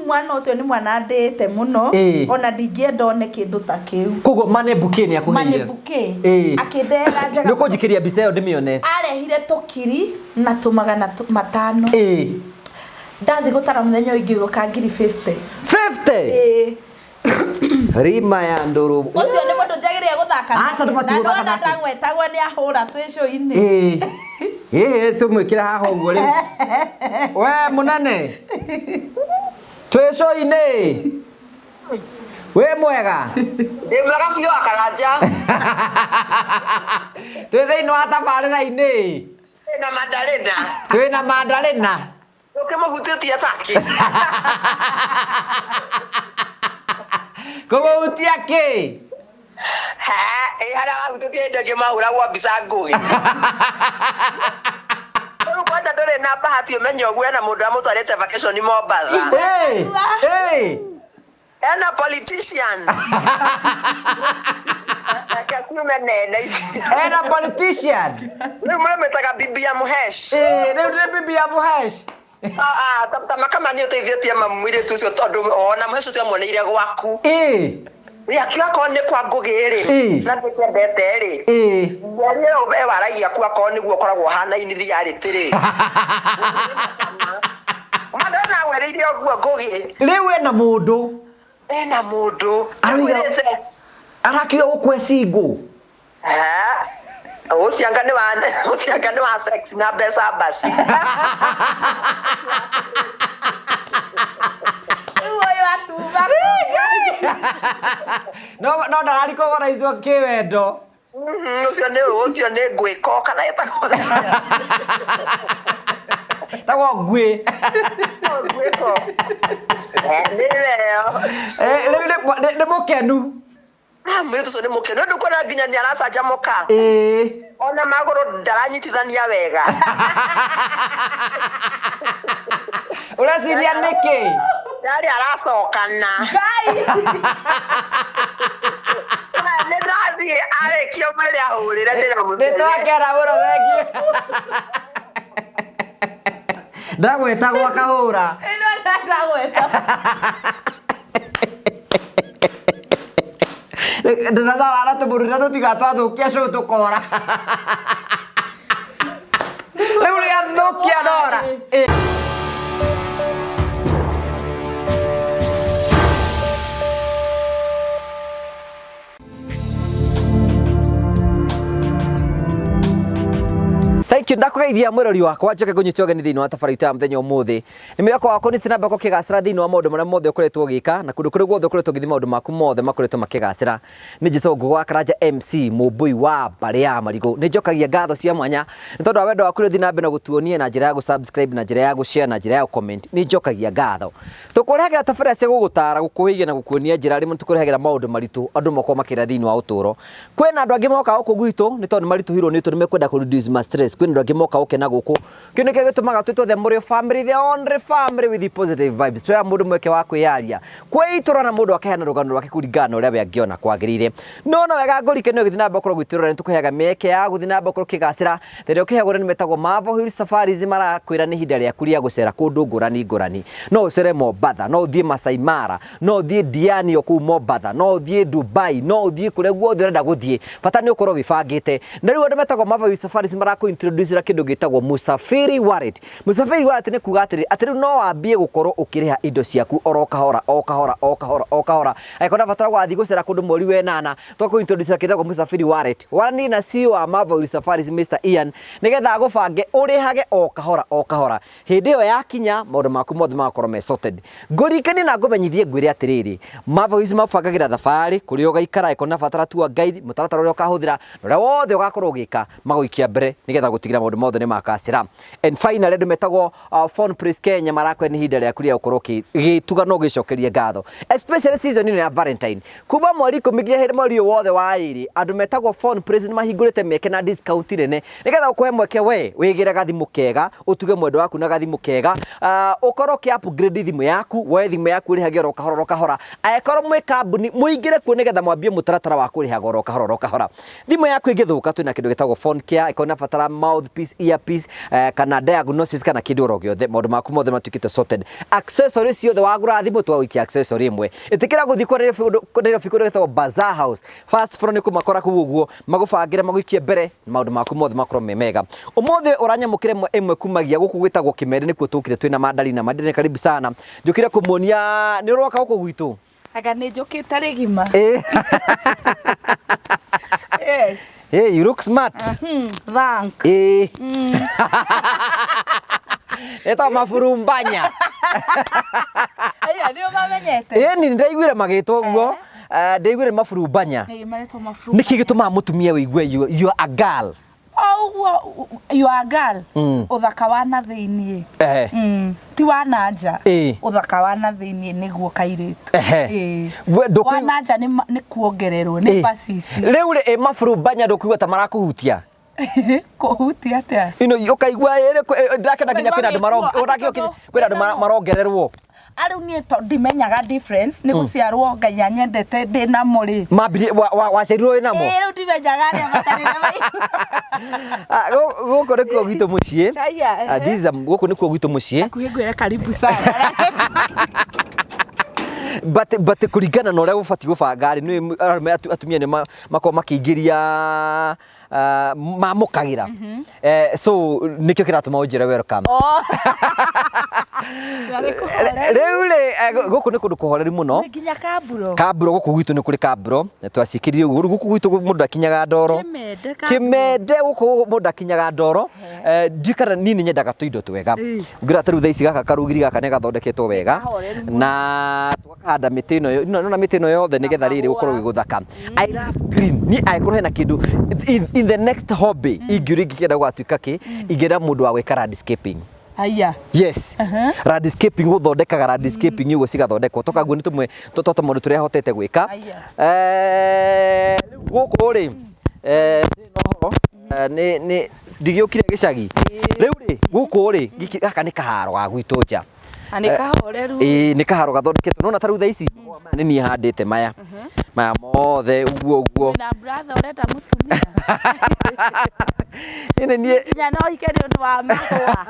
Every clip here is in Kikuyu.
Mwana ũcio nĩ mwana ndĩĩte mũno. Ona ndingĩenda one kĩndũ ta kĩu. Koguo Money Bouquet nĩ akũheire? Money Bouquet. Akĩndehera njega. Nĩ ũkũnjikĩria mbica ĩyo ndĩmĩone. Arehire tũkiri na tũmagana matano. Ndathiĩ gũtara mũthenya ũyũ ingĩ gũka ngiri 50. 50? Ĩĩ. Rima ya ndũrũ. Ũcio nĩ mũndũ njagĩrĩire gũthaka Aca, nake. ndũbatiĩ Na gũthaka nĩwona nake. ndagwetagwo nĩ ahũra twĩ show-inĩ. Ĩĩ. Ĩĩ, tũmwĩkĩre haha ũguo rĩu. We mũnene. Twĩ show-inĩ. Wĩ mwega? Ndĩ mwega biũ wa Karanja. Twĩ thĩinĩ wa tabarĩra-inĩ. Twĩna Mandarĩna. Twĩna Mandarĩna. Ũkĩmũhutĩtie taki. Kũmũhutia kĩ? Ha, ĩ harĩa wahutĩtie hĩndĩ ĩngĩ mahũragwo mbica ngũgĩ. Rĩu kwanja ndũrĩ na bahati ũmenye ũguo ena mũndũ amũtwarĩte vacation Mombatha. Ĩ, ĩ. Ena politician. Reke ciume nene ici. Ena politician. Rĩu mamĩtaga bibi ya Mũhesh. Ĩ, rĩu nĩ bibi ya Mũhesh. Ah, ah, ta makama nĩ ũteithĩtie mamu mũirĩtu ũcio tondũ ona Mũhesh ũcio amuoneire gwaku. Ĩ. Ĩ, akiuga akorwo nĩ kwa Ngũgĩ rĩ, Ĩ. na nĩkĩendete rĩ. Ĩ. Mĩario ĩyo we waragia ku akorwo nĩguo ũkoragwo ũhanaine reality rĩ. Mũndũ nagwĩrĩire ũguo Ngũgĩ. Rĩu ena mũndũ. Ena mũndũ. Arauga Akwĩrĩte. Arakiuga gũkũ e single. Ha? Ũcio anga nĩ wa ũcio anga nĩ wa sex na mbeca basi. Rĩu ũyũ atuma. No no ndararikogoraicwo kĩwendo. Ũcio nĩ ũcio nĩ ngwĩko kana ĩtagwo Tagwo ngwĩ. Ngwĩko. Nĩ weo. Rĩu nĩ mũkenu. Ah, mũirĩtu ũcio nĩ mũkenu nĩ kuona nginya nĩ aracanjamũka. Ona magũrũ ndaranyitithania wega. Ũreciria nĩkĩ? Yarĩ aracokana. Ngai! Nĩ ndathiĩ arĩkia mwĩrĩ ahũrĩre ndĩramũceria. Nĩ twakena mũno thengiũ. Ndagwetagwo akahũra. Ĩno ndagweta. Ndĩrathara aratũmũrĩra tũtiga twathũkia cũũ tũkora. Rĩu rĩathũkia ndora. Thank you ndakũgeithia mwĩrori wakwa njoke ngũnyite ũgeni thĩinĩ wa tabarĩra itũ ya mũthenya ũmũthĩ. Nĩ mwĩhoko wakwa nĩ na mbere ũkĩgacĩra thĩinĩ wa maũndũ marĩa mothe ũkoretwo ũgĩka na kũndũ kũrĩa guothe ũkoretwo ũgĩthiĩ maũndũ maku mothe makoretwo makĩgacĩra. Nĩ njĩtagwo Ngũgũ wa Karanja MC mũmbũi wa mbarĩ ya Marigũ. Nĩ njokagia ngatho cia mwanya nĩ tondũ wa wendo waku ũrĩa ũthiĩ na mbere na gũtuonia na njĩra ya gũ subscribe na njĩra ya gũ share na njĩra ya gũ comment. Nĩ njokagia ngatho. Tũkũrehagĩra tabarĩra cia gũgũtara, gũkũhĩgia na gũkuonia njĩra. Rĩmwe nĩ tũkũrehagĩra maũndũ maritũ andũ makoragwo makĩra thĩinĩ wa ũtũũro. Kwĩna andũ angĩ mokaga gũkũ gwitũ nĩ tondũ nĩ maritũhĩirwo nĩ ũtũũro nĩ mekwenda kũ reduce ma stress. Kwĩna andũ angĩ mokaga gũkena gũkũ. Kĩu nĩkĩo gĩtũmaga twĩtwo the Mũrĩo family, the only family with the positive vibes. Tuoya mũndũ mweke wa kwĩyaria, kwĩitũra na mũndũ akaheana rũgano rwake kũringana na ũrĩa we angĩona kwagĩrĩire. No no wega ngũrike nĩ ũgĩthiĩ na mbere gũkorwo gwitũ nĩ tũkũheaga mĩeke ya gũthiĩ na mbere gũkorwo ũkĩgacĩra. Rĩrĩa ũkĩheagwo nĩ metagwo Marvel Hill Safaris marakwĩra nĩ ihinda rĩaku rĩa gũcera kũndũ ngũrani ngũrani. No ũcere Mombatha, no ũthiĩ Masai Mara, no ũthiĩ Diani o kũu Mombatha, no ũthiĩ Dubai, no ũthiĩ kũrĩa guothe ũrenda gũthiĩ, bata nĩ ũkorwo wĩbangĩte. Na rĩu andũ metagwo Marvel Hill Safaris marakũ introduce ra kĩndũ gĩtagwo Musafiri Wallet. Musafiri Wallet nĩ kuga atĩrĩrĩ, atĩ rĩu no wambie gũkorwo ũkĩrĩha indo ciaku oro kahora o kahora o kahora o kahora. Angĩkorwo ũrabatara gũgathiĩ gũcera kũndũ mweri wa ĩnana, twakũ introduce ra kĩtagwo Musafiri Wallet. Waranĩrie na CEO wa Marvel Hill Safaris Mr Ian nĩgetha agũbange ũrĩhage o kahora o kahora. Hĩndĩ ĩyo yakinya, maũndũ maku mothe magakorwo me sorted. Ngũririkanie na ngũmenyithie ngwĩre atĩrĩrĩ, Marvel Hills mabangagĩra thabarĩ, kũrĩa ũgaikara, angĩkorwo nĩ ũrabatara tour guide, mũtaratara ũrĩa ũkahũthĩra, na ũrĩa wothe ũgakorwo ũgĩka, magũikia mbere nĩgetha gũtigĩrĩra maũndũ mothe nĩ makacĩra. And finally, andũ metagwo Phone Place Kenya marakwĩra nĩ ihinda rĩaku rĩa gũkorwo ũgĩtuga na ũgĩcokeria ngatho. Especially season ĩno ya Valentine. Kuma mweri ikũmi nginya hĩndĩ mweri ũyũ wothe wa ĩrĩ, andũ metagwo Phone Place nĩ mahingũrĩte mĩeke na discount nene nĩgetha gũkũhe mweke we wĩgĩre gathimũ kega, ũtuge mwendwa waku na gathimũ kega, ũkorwo ũkĩ upgrade thimũ yaku, woe thimũ yaku ũrĩhage oro kahora oro kahora. Angĩkorwo mwĩ kambuni, mũingĩre kuo nĩgetha mwambie mũtaratara wa kũrĩhaga oro kahora oro kahora. Thimũ yaku ĩngĩthũka twĩna kĩndũ gĩtagwo Phone Care, ĩkorwo ĩrabatara maũndũ Mouthpiece, earpiece, kana diagnosis kana kĩndũ oro gĩothe, maũndũ maku mothe matuĩkĩte sorted. Accessory ciothe wagũra thimũ twagũikia accessory ĩmwe. Ĩtĩkĩra gũthiĩ kwa Nairobi kũndũ gwĩtagwo Bazaar House, first floor nĩ kũmakora kũu ũguo, magũbangĩre magũikie mbere, maũndũ maku mothe makorwo me mega. Ũmũthĩ ũranyamũkĩra ĩmwe ĩmwe kumagia gũkũ gwĩtagwo Kĩmende, nĩkuo tũkire twĩna Mandarina. Mandarina karibu sana, njũkire kũmuonia nĩ ũroka gũkũ gwitũ. Anga nĩ njũkĩte rĩgima. Yes. Hey, you look smart. Thank. Etagwo maburumbanya. Aya nĩo mamenyete. Ĩni nĩ ndaiguire magĩtwo ũguo. Ndaiguire maburumbanya. Nĩ maretwo maburumbanya. Nĩkĩ gĩtũmaga mũtumia wĩigue you are a girl? O ũguo you are a girl. Ũthaka wa na thĩiniĩ. Ti wa na nja. Ũthaka wa na thĩiniĩ nĩguo kairĩtu. Wa na nja nĩ kuongererwo, nĩ bacici. Rĩu rĩ, maburumbanya ndũkũigua ta marakũhutia? Kũhutia atĩa? Ino ũkaigua ndĩrakena nginya kwĩna andũ kwĩna andũ marongererwo. Arĩu niĩ to ndimenyaga difference, nĩ gũciarwo Ngai anyendete ndĩ namo rĩ. Mambirie waciarirwo wĩ namo? Ĩĩ, rĩu ndimenyaga arĩa matarĩ na mai. Gũkũ nĩkuo gwitũ mũciĩ. Gũkũ nĩkuo gwitũ mũciĩ. Hakuhĩ ngwĩre karibu sana. But kũringana na ũrĩa ũbatiĩ gũbanga rĩ, nĩ arũme atumia nĩ makoragwo makĩingĩria mamũkagĩra. So nĩkĩo kĩratũma ũnjĩre welcome. Rĩu rĩ, gũkũ nĩ kũndũ kũhoreru mũno. Nginya kamburo. Kamburo gũkũ gwitũ nĩ kũrĩ kamburo. Twacikĩrire ũguo. Rĩu gũkũ gwitũ mũndũ akinyaga ndoro. Kĩmende kamburo. Kĩmende gũkũ mũndũ akinyaga ndoro. Ndiũĩ kana niĩ nĩ nyendaga tũindo twega. Ngĩra ta rĩu thaa ici gaka karugiri gaka nĩ gathondeketwo wega. Na tũgakahanda mĩtĩ ĩno, ĩno mĩtĩ ĩno yothe nĩgetha rĩrĩ gũkorwo gwĩ gũthaka. I love green. Niĩ angĩkorwo hena kĩndũ in the next hobby ingĩũria ingĩkĩenda gũgatuĩka kĩ, ingĩenda mũndũ wa gwĩka landscaping. Aya. Yes. Landscaping, gũthondekaga landscaping ũguo cigathondekwo. Tokaguo nĩ tũmwe twa tũmaũndũ tũrĩa hotete gwĩka. Rĩu gũkũ rĩ, ndĩ na ũhoro, nĩ ndigĩũkire gĩcagi. Rĩu rĩ, gũkũ rĩ, gaka nĩ kaharo ga gwitũ nja. Na nĩ kahoreru. Ĩĩ, nĩ kaharo gathondeketwo. Nĩwona ta rĩu thaa ici, maya nĩ niĩ handĩte maya. Maya mothe ũguo ũguo. Wĩna brother ũrenda mũtumia. Nĩ niĩ nginya no hike nĩ ũndũ wa mahũa.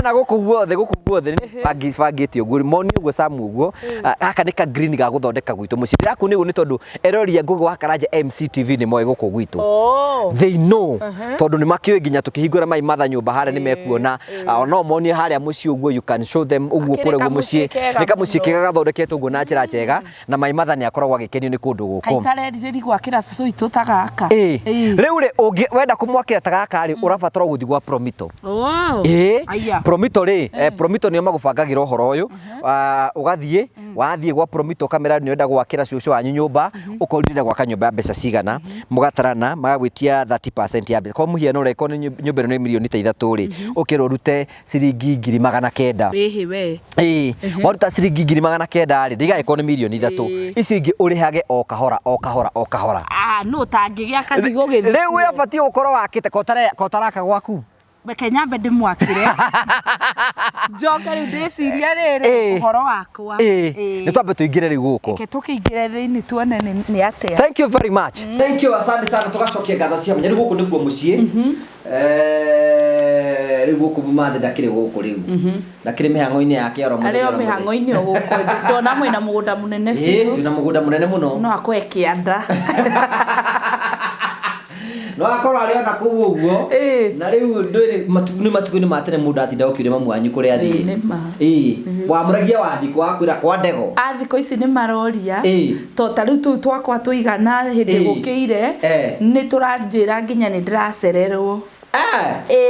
Na gũkũ guothe, gũkũ guothe nĩ bangĩte ũguo, moni ũguo Sam ũguo. Gaka nĩ ka green ga gũthondeka gwitũ mũciĩ. Ndĩrakuonia ũguo nĩ tondũ erori a Ngũgĩ wa Karanja MCTV nĩ moĩ gũkũ gwitũ. They know. Tondũ nĩ makĩũĩ nginya tũkĩhingũra mai matha nyũmba harĩa nĩ mekuona. Ona no monie harĩa mũciĩ ũguo, you can show them ũguo kũrĩa ũguo mũciĩ. Nĩ kamũciĩ kega gathondeketwo ũguo na njĩra njega, na mai matha nĩ akoragwo agĩkenio nĩ kũndũ gũkũ. Kaitarerirĩri gwakĩra cũcũ witũ ta gaka. Rĩu rĩ, wenda kũmwakĩra ta gaka rĩ, ũrabatara gũthiĩ gwa Promito. Promito rĩ, Promito nĩo magũbangagĩra ũhoro ũyũ. Ũgathiĩ, wathiĩ gwa Promito ũkamera nĩ ũrenda gwakĩra cũcũ wanyu nyũmba, ũkoria ũrenda gwaka nyũmba ya mbeca cigana, mũgatarana, magagwĩtia 30% ya mbeca. Kwa mũhiano rĩ, korwo nĩ nyũmba ĩno nĩ mirioni ta ithatũ rĩ, ũkerwo ũrute ciringi 900,000. Ĩhĩ we. Ĩĩ, waruta ciringi 900,000 rĩ, ndigagĩkorwo nĩ mirioni ithatũ. Icio ingĩ ũrĩhage o kahora, o kahora, o kahora. Nũ ũtangĩgĩa kathi gũgĩthiĩ? Rĩu we ũbatiĩ gũkorwo wakĩte, ko ũtaraka gwaku? Reke nyambe ndĩmwakĩre. Njoke rĩu ndĩcirie rĩrĩ ũhoro wakwa. Nĩ twambe tũingĩre rĩu gũkũ. Reke tũkĩingĩre thĩinĩ tuone nĩ atĩa. Thank you very much. Thank you, asante sana, tũgacokia ngatho cia mwanya. Rĩu gũkũ nĩkuo mũciĩ. Rĩu gũkũ mathĩ ndakĩrĩ gũkũ rĩu. Ndakĩrĩ mĩhang'o-inĩ yake oro mũthenya. Arĩ o mĩhang'o-inĩ o gũkũ. Ndona mwĩna mũgũnda mũnene biũ. Twĩna mũgũnda mũnene mũno. No akwe kĩanda. No akorwo arĩ ona kũu ũguo. Na rĩu nĩ matukũ-inĩ ma tene mũndũ atindaga ũkĩũria mamu wanyu kũrĩa athiĩ. Nĩ ma. Wamũragia wathiĩ kwa kwĩra kwa ndego. A thikũ ici nĩ maroria. To ta rĩu tũu twakwa tũigana hĩndĩ gũkĩire, nĩ tũranjĩra nginya nĩ ndĩracererwo.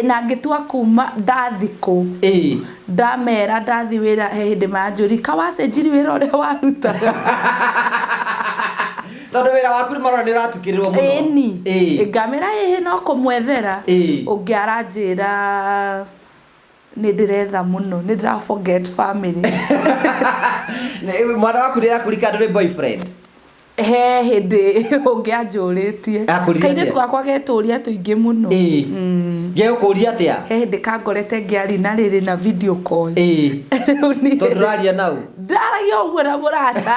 Na ngĩtua kuma ndathikũ. Ndamera ndathi wĩra he hĩndĩ maranjũria, kawacenjirie wĩra ũrĩa warutaga. Tondũ wĩra waku nĩ marona nĩ ũratukĩrĩrwo mũno. Ĩni. Ngamĩra ĩhĩ no kũmwethera. Ũngĩ aranjĩra nĩ ndĩretha mũno, nĩ ndĩra forget family. Mwana waku nĩ arakũrika ndũrĩ boyfriend? He hĩndĩ ũngĩ anjũrĩtie. Kairĩtu gakwa getũria tũingĩ mũno. Gegũkũria atĩa? He hĩndĩ kangorete ngĩaria na rĩrĩ na video call. Tondũ ũraria nau? Ndaragia ũguo na mũrata.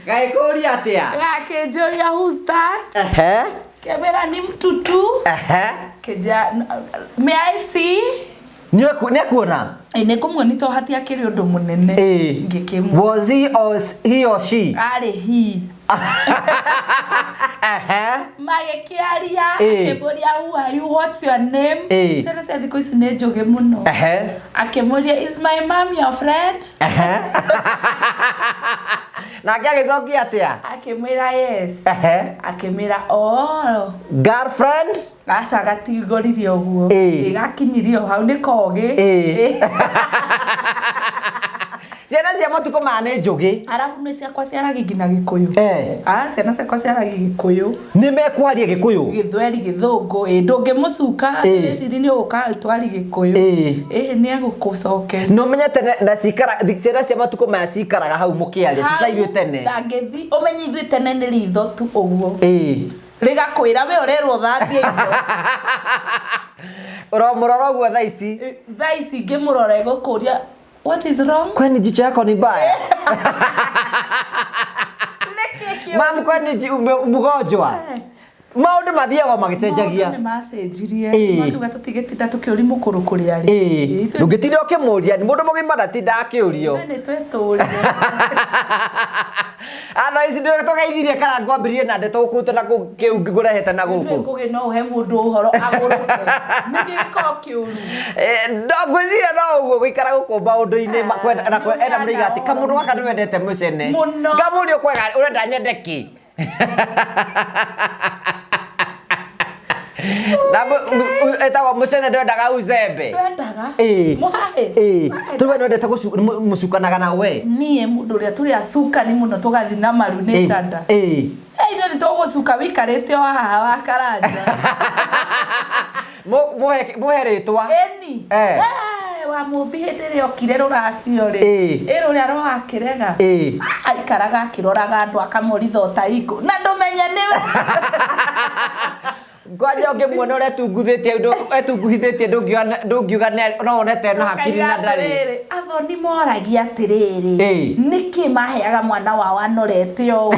Gagĩkũria atĩa? Gakĩnjũria who's that? Kĩmwĩra ni mtu tu. Kĩnja may I see? Nĩ akuona? Ĩ, nĩ ngũmuoni to hatiakĩrĩ ũndũ mũnene. Ngĩkĩmu. Was he or he or she? Arĩ he. Magĩkĩaria akĩmũria who are you, what's your name? Ciana cia thikũ ici nĩ njũgĩ mũno. Akĩmũria is my mom your friend? Nake agĩcokia atĩa? Akĩmwĩra yes. Akĩmwĩra oh. Girlfriend? Aca gatigoririe ũguo. Gakinyirie o hau nĩ kogĩ. Ciana cia matukũ maya nĩ njũgĩ. Arabu nĩ ciakwa ciaragia nginya Gĩkũyũ. Ah, ciana ciakwa ciaragia Gĩkũyũ. Nĩ mekwaria Gĩkũyũ? Gĩthweri, Gĩthũngũ. Ĩ, ndũngĩmũcuka atĩ nĩ ũgũka twari Gĩkũyũ. Ĩ, nĩ egũkũcokeria. No ũmenye tene na cikara ciana cia matukũ maya cikaraga hau mũkĩaria ti ta ithuĩ tene. Ndangĩthi ũmenye ithuĩ tene nĩ ritho tu ũguo. Rĩgakwĩra we ũrerwo ũthambie indo. Ũramũrora ũguo thaa ici? Thaa ici ngĩmũrora ĩgũkũria what is wrong? Kwani jicho yako ni mbaya? Mam, kwani mgonjwa? Maũndũ mathiaga magĩcenjagia. Maũndũ nĩ macenjirie. Makiuga tũtigĩtinda tũkĩũria mũkũrũ kũrĩa rĩ. Ndũngĩtinda ũkĩmũria, mũndũ mũgima ndatindaga akĩũrio. Nĩ twetũria. Thaa ici nĩ tũgeithirie kana ngwambĩrĩrie na ndeto gũkũ na kĩu ngũrehete na gũkũ. Ngũgĩ no ũhe mũndũ ũhoro agũrũke. Nĩkĩ gĩkoragwo kĩũru? No ngwĩciria no ũguo gũikara gũkũ maũndũ-inĩ na ena mũraiga atĩ kamũndũ gaka nĩ wendete mũcene. Mũno. Ngamũria ũkwega ũrenda nyende kĩ? Na ĩtagwo mũcene ndwendaga ucembe. Ndwendaga. Mũhahe. Tũrĩ we nĩwendete mũcukanaga na we. Niĩ mũndũ ũrĩa tũrĩ acukani mũno tũgathiĩ na maru nĩ dada. Ithuĩ nĩ tũgũcuka wĩikarĩte o haha wa Karanja. Mũhe rĩtwa. Ĩni. Wa Mũmbi hĩndĩ ĩrĩa okire rũracio rĩ. Ĩ rũrĩa rwakĩrega. Aikaraga akĩroraga andũ akamũritha o ta ikũ. Na ndũmenye nĩwe. Kwanja ũngĩmuona ũrĩa etunguthĩtie etunguhithĩtie ndũngiuga no wone ta ena hakiri na ndarĩ. Athoni moragia atĩrĩrĩ, nĩkĩ maheaga mwana wao anorete ũũ?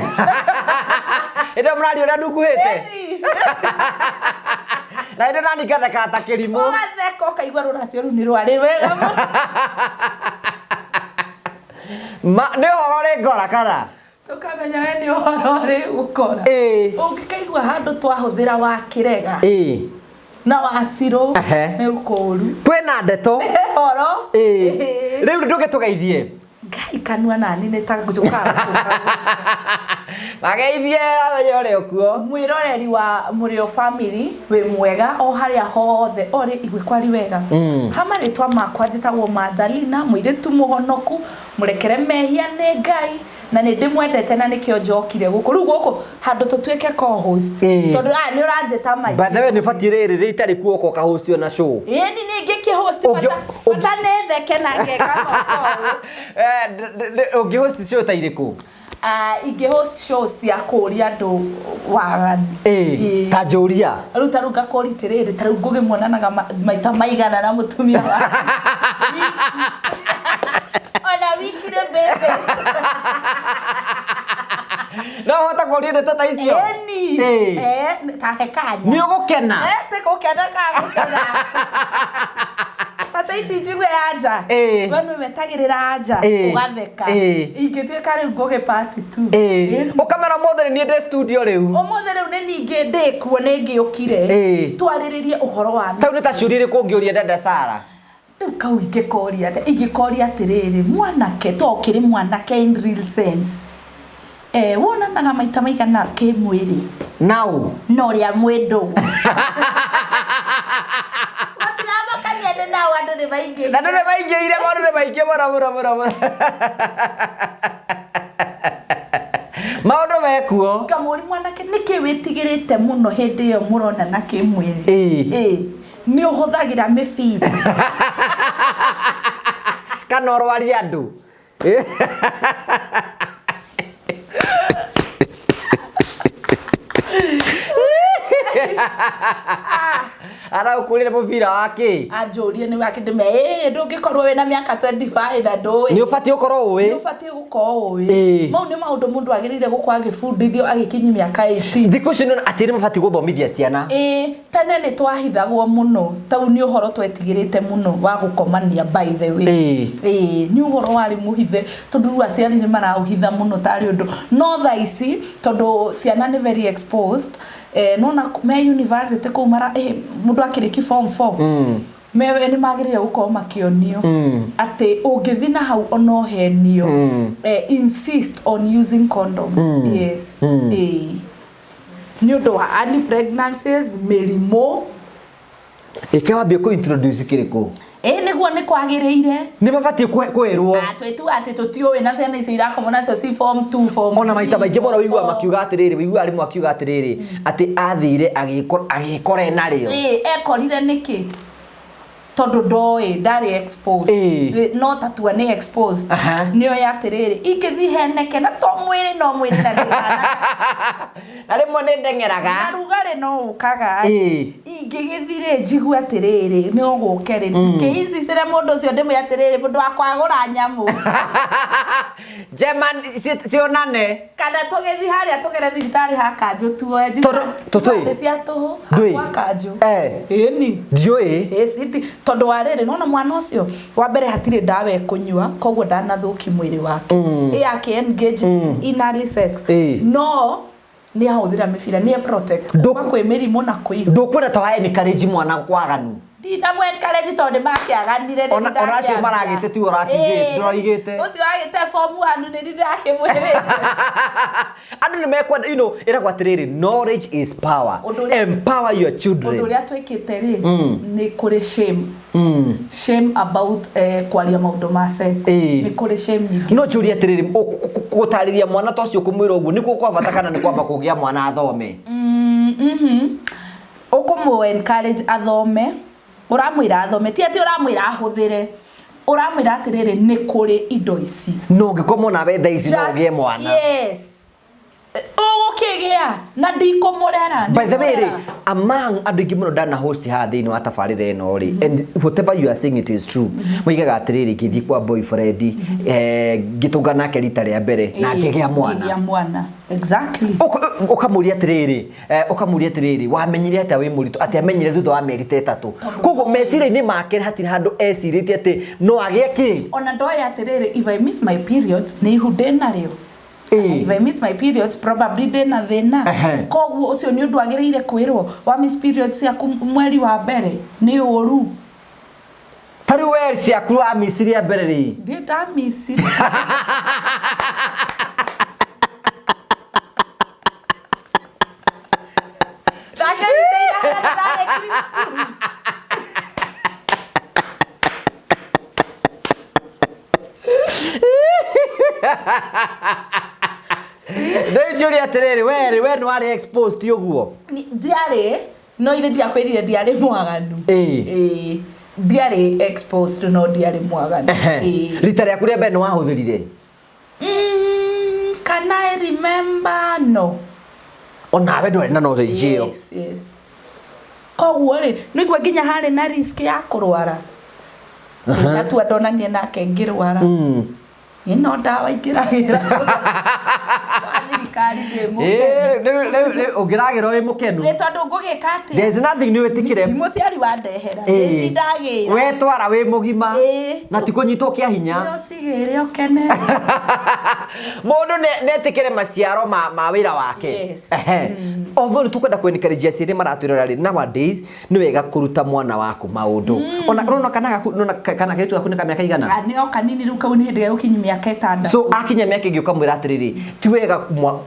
Hĩndĩ ĩyo mũraria ũrĩa ndunguhĩte? Na hĩndĩ nani ngathekaga ta kĩrimũ. Ũgatheka ũkaigua rũracio rũu nĩ rwarĩ rwega mũno. Nĩ ũhoro ũrĩ ngora kana? Tũkamenya we nĩ ũhoro ũrĩ gũkora. Ũngĩkaigua handũ twahũthĩra wa kĩrega na wacirũ nĩ ũkũũru. Kwĩna ndeto. Ũhoro. Rĩu ndũgĩtũgeithie. Ngai kanua nani nĩ ta njũkaga. Mageithie amenye ũrĩa ũkuo. Mwĩroreri wa Mũrĩo Family wĩ mwega o harĩa hothe ũrĩ igwe kwari wega. Ha marĩtwa makwa njĩtagwo Magdalena, mũirĩtu mũhonoku, mũrekere mehia nĩ Ngai. Na nĩ ndĩmwendete na nĩkĩo njokire gũkũ. Rĩu gũkũ handũ tũtuĩke co-host. Tondũ aya nĩ ũranjĩta maingĩ. By the way nĩ batiĩ rĩrĩ rĩtarĩ kuo ũka host na show. Ĩni nĩ ingĩkĩhost bata nĩ theke na ngeka moko. Ũngĩ host show ta irĩkũ? Ingĩ host show cia kũũria andũ waganu. Ta njũria. Rĩu ta rĩu ngakũria atĩrĩrĩ, ta rĩu Ngũgĩ muonanaga maita maigana na mũtumia waku. Ona weekly basis. No ũhote kũũria ndeto ta icio? Ĩni. Ta he kanya. Nĩ ũgũkena? Ti gũkena ka gũkena. Bata itinjigue anja. We nĩ wetagĩrĩra anja ũgatheka. Ingĩtuĩka rĩu Ngũgĩ part 2. Ũkamera ũmũthĩ nĩ niĩ ndĩ studio rĩu. Ũmũthĩ rĩu nĩ ningĩ ndĩkuo nĩ ngĩũkire. Twarĩrĩrie ũhoro wa Tau nĩ ta ciũria irĩkũ ũngĩũria dada Sarah? Rĩu kau ingĩkoria atĩa? Ingĩkoria atĩrĩrĩ, mwanake to ũkĩrĩ mwanake in real sense. Wonanaga maita maigana kĩmwĩrĩ? Nau. Na ũrĩa mwĩ ndũgũ. Gũtiramakania nĩ nau andũ nĩ maingĩhire. Andũ nĩ maingĩhire, maũndũ nĩ maingĩ mũno mũno mũno mũno. Maũndũ mekuo. Ngamũria mwanake nĩkĩ wĩtigĩrĩte mũno hĩndĩ ĩyo mũronana kĩmwĩrĩ? Nĩ ũhũthagĩra mĩbira. Kana ũrwarie andũ. Aragũkũrĩre mũbira wa kĩ? Anjũrie nĩ wake ndĩme ĩ ndũngĩkorwo wĩna mĩaka 25 na ndũĩ. Nĩ ũbatiĩ gũkorwo Nĩ ũĩ. ũbatiĩ gũkorwo ũĩ. Mau nĩ maũndũ mũndũ agĩrĩire gũkorwo agĩbundithio agĩkinyia mĩaka 18. Thikũ ici nĩũrona aciari mabatiĩ gũthomithia ciana. Ĩĩ, tene nĩ twahithagwo mũno tau nĩ ũhoro twetigĩrĩte mũno wa gũkomania by the way. Ĩĩ, nĩ ũhoro warĩ mũhithe tondũ rĩu aciari nĩ maraũhitha mũno tarĩ ũndũ, no thaa ici tondũ ciana nĩ very exposed, nona me university kũu mara mũndũ akĩrĩki form 4 mewe nĩ magĩrĩire gũkorwo makĩonio atĩ ũngĩthiĩ na hau ona ũhenio, insist on using condoms. Yes. Ĩĩ, nĩ ũndũ wa early pregnancies, mĩrimũ. Ĩke wambie kũ introduce kĩrĩkũ? Ĩĩ, nĩguo nĩ kwagĩrĩire. Nĩ mabatiĩ kwĩrwo. Ah, twĩtuga atĩ tũtiũĩ na ciana icio irakomwo nacio ci form 2, form Ona maita 3, maingĩ mũno form wĩiguaga 4. makiuga atĩrĩrĩ, wĩiguaga arimũ akiuga atĩrĩrĩ, atĩ athire agĩkora ena rĩo. Ĩĩ, ekorire nĩkĩ? Tondũ ndoĩ, ndarĩ exposed. No tatua nĩ exposed. Nĩoĩ atĩrĩrĩ, ingĩthiĩ heneke na to mwĩrĩ no mwĩrĩ na ndĩhana. Na rĩmwe nĩ ndeng'eraga. Na rugarĩ no ũkaga. Ingĩgĩthiĩ rĩ, njigue atĩrĩrĩ, no gũke rĩ, ngĩicicĩre mũndũ ũcio ndĩmwĩre atĩrĩrĩ, mũndũ wakwa agũra nyamũ. Njema cionane. Kana tũgĩthiĩ harĩa tũgere thibitarĩ ha kanjũ tuoe njigue. Tondũ tũtũĩ. Nĩ cia tũhũ, Ndũĩ. kwa kanjũ. Ĩni. Ndiũĩ. Ĩ, citi. Tondũ wa rĩrĩ, nona mwana ũcio, wa mbere hatirĩ ndawa ekũnyua, koguo ndanathũki mwĩrĩ wake. Ĩ yake engage in early sex. No nĩ ahũthĩra mĩbira, nĩ e protect. Kuma kwĩ mĩrimũ na kwĩ ihu. Ndũkwenda ta wa encourage mwana kwaganu. Ndinamũ encourage tondũ nĩ makĩaganire, nĩ Ona acio ndakĩambia. maragĩte tiwe ũrakĩigĩte, ndũraigĩte. Ũcio wagĩte form 1 nĩ ndakĩmwĩrĩte. Andũ nĩ mekwenda, you know, ĩragwo atĩrĩrĩ, knowledge is power. Ũndũ ũrĩa Empower your children. Ũndũ ũrĩa twĩkĩte rĩ, nĩ kũrĩ shame. Shame about kwaria maũndũ ma sex. Nĩ kũrĩ shame nyingĩ. No njũrie atĩrĩrĩ, gũtarĩria mwana ta ũcio kũmwĩra ũguo nĩkuo kwa bata kana nĩ kwamba kũgĩa mwana athome? Ũkũmũ encourage athome, ũramwĩra athome, ti atĩ ũramwĩra ahũthĩre. Ũramwĩra atĩrĩrĩ, nĩ kũrĩ indo ici. No ũngĩkomwo nawe thaa ici no Just ũgĩe mwana. Yes. Ũgũkĩgĩa na ndikũmũrera. By the way, rĩ, among andũ aingĩ mũno ndana host haha thĩinĩ wa tabarĩra ĩno rĩ, and whatever you are saying it is true. Moigaga atĩrĩrĩ, ngĩthiĩ kwa boyfriend, ngĩtũngana nake rita rĩa mbere na ngĩgĩa mwana. Ngĩgĩa mwana. Exactly. Ũkamũria atĩrĩrĩ, ũkamũria atĩrĩrĩ, wamenyire atĩa wĩ mũritũ? Atĩ amenyire thutha wa mĩeri ta ĩtatũ. Koguo meciria-inĩ make hatirĩ handũ ecirĩtie atĩ no agĩe kĩ? Ona ndoĩ atĩrĩrĩ, if I miss my periods, nĩ ihu ndĩnarĩo. If I miss my periods, probably ndĩna thĩna. Koguo ũcio nĩ ũndũ agĩrĩire kwĩrwo, wa miss periods ciaku mweri wa mbere nĩ ũru. Ta rĩu we ciaku wa miss rĩa mbere rĩ? Ndiĩ nda miss. Ndakĩrĩire harĩa ndarĩkirie cukuru. Rĩu njũrie atĩrĩrĩ, we rĩ, we nĩ warĩ exposed ũguo? Ndiarĩ, no ithe ndiakwĩrire ndiarĩ mwaganu. Ndiarĩ exposed, no ndiarĩ mwaganu. Rita rĩaku rĩa mbere nĩ wahũthĩrire? Can I remember? No. Onawe ndwarĩ na knowledge ĩyo. Yes, yes. Koguo rĩ, nĩguo nginya harĩ na risk ya kũrwara. Ndatua ndonanie nake ngĩrwara. Ĩ no ndawa ingĩragĩra. Wa thirikari ndĩ mũkenu. Rĩu ũngĩragĩra wĩ mũkenu. Nĩ tondũ ngũgĩka atĩa? There's nothing nĩ wĩtĩkĩre. Ti mũciari wandehera. Nĩ ndagĩra. We twara wĩ mũgima. Na ti kũnyitwo kĩa hinya. Nĩ ũcigĩre ũkene. Mũndũ nĩ etĩkĩre maciaro ma wĩra wake. Yes. Although nĩ tũkwenda kũ encourage aciari maratwĩrora rĩ, nowadays nĩ wega kũruta mwana waku maũndũ. Ona ũrona kana gaku, ũrona kana kairĩtu gaku nĩ ka mĩaka igana? Nĩ o kanini rĩu kau nĩ hĩndĩ gegũkinyia mĩaka ĩtandatũ. So akinya mĩaka ĩngĩ ũkamwĩra atĩrĩrĩ, ti wega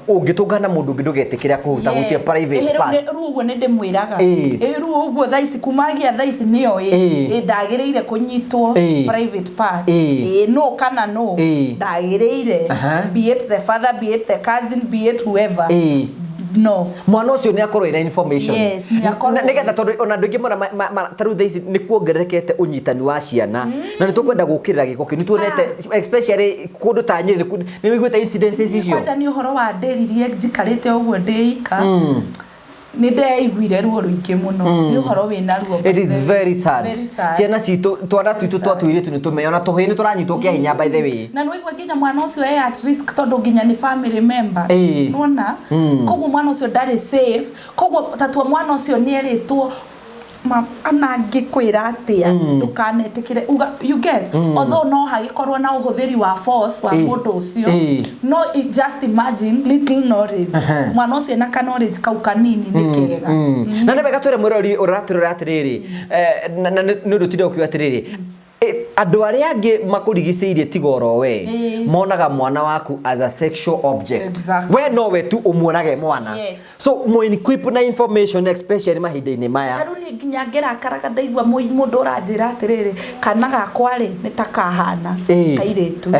ũngĩtũngana mũndũ ũngĩ ndũgetĩkĩre akũhutahutie Yes. private parts. Rĩu ũguo nĩ ndĩmwĩraga. Rĩu ũguo thaa ici kumagia thaa ici nĩyo ndagĩrĩire kũnyitwo private part. No kana no. Ndagĩrĩire. Be it the father, be it the cousin, be it whoever. No. Mwana ũcio nĩ akorwo ena information. Yes, nĩ akorwo Nĩgetha tondũ ona andũ aingĩ mona ta rĩu thaa ici nĩ kuongererekete ũnyitani wa ciana. Na nĩ tũkwenda gũkĩrĩra gĩko kĩu. Nĩ tuonete, especially kũndũ ta Nyĩrĩ, nĩ wĩiguĩte incidences icio? Kwanja nĩ ũhoro wa ndĩririe njikarĩte ũguo ndĩ ika. Nĩ ndeiguire ruo rũingĩ mũno, nĩ ũhoro wĩna ruo. It is very sad. Very sad. Ciana citũ, twana twitũ twa tũirĩtu nĩ tũmenye ona tũhĩĩ nĩ tũranyitwo kĩa hinya, by the way. Na nĩwaigua nginya mwana ũcio e at risk tondũ nginya nĩ family member. Nĩwona? Koguo mwana ũcio ndarĩ safe. Koguo tatua mwana ũcio nĩ erĩtwo ana angĩkwĩra atĩa, ndũkanetĩkĩre uga, you get? Although no hagĩkorwo na ũhũthĩri wa force wa mũndũ ũcio, no just imagine little knowledge, mwana ũcio ena ka knowledge kau kanini nĩ kega. Na nĩ wega twĩre mwĩrori ũratwĩrora atĩrĩrĩ, na nĩ ũndũ tinde ũkiuga atĩrĩrĩ, andũ arĩa angĩ makũrigicĩirie tiga oro we monaga mwana waku as a sexual object. We no we tu ũmuonage mwana. So mo equip na information, especially mahinda-inĩ maya. Tarĩu niĩ nginya ngĩrakaraga ndaigua mũndũ ũranjĩra atĩrĩrĩ, kana gakwa rĩ nĩ ta kahana kairĩtu.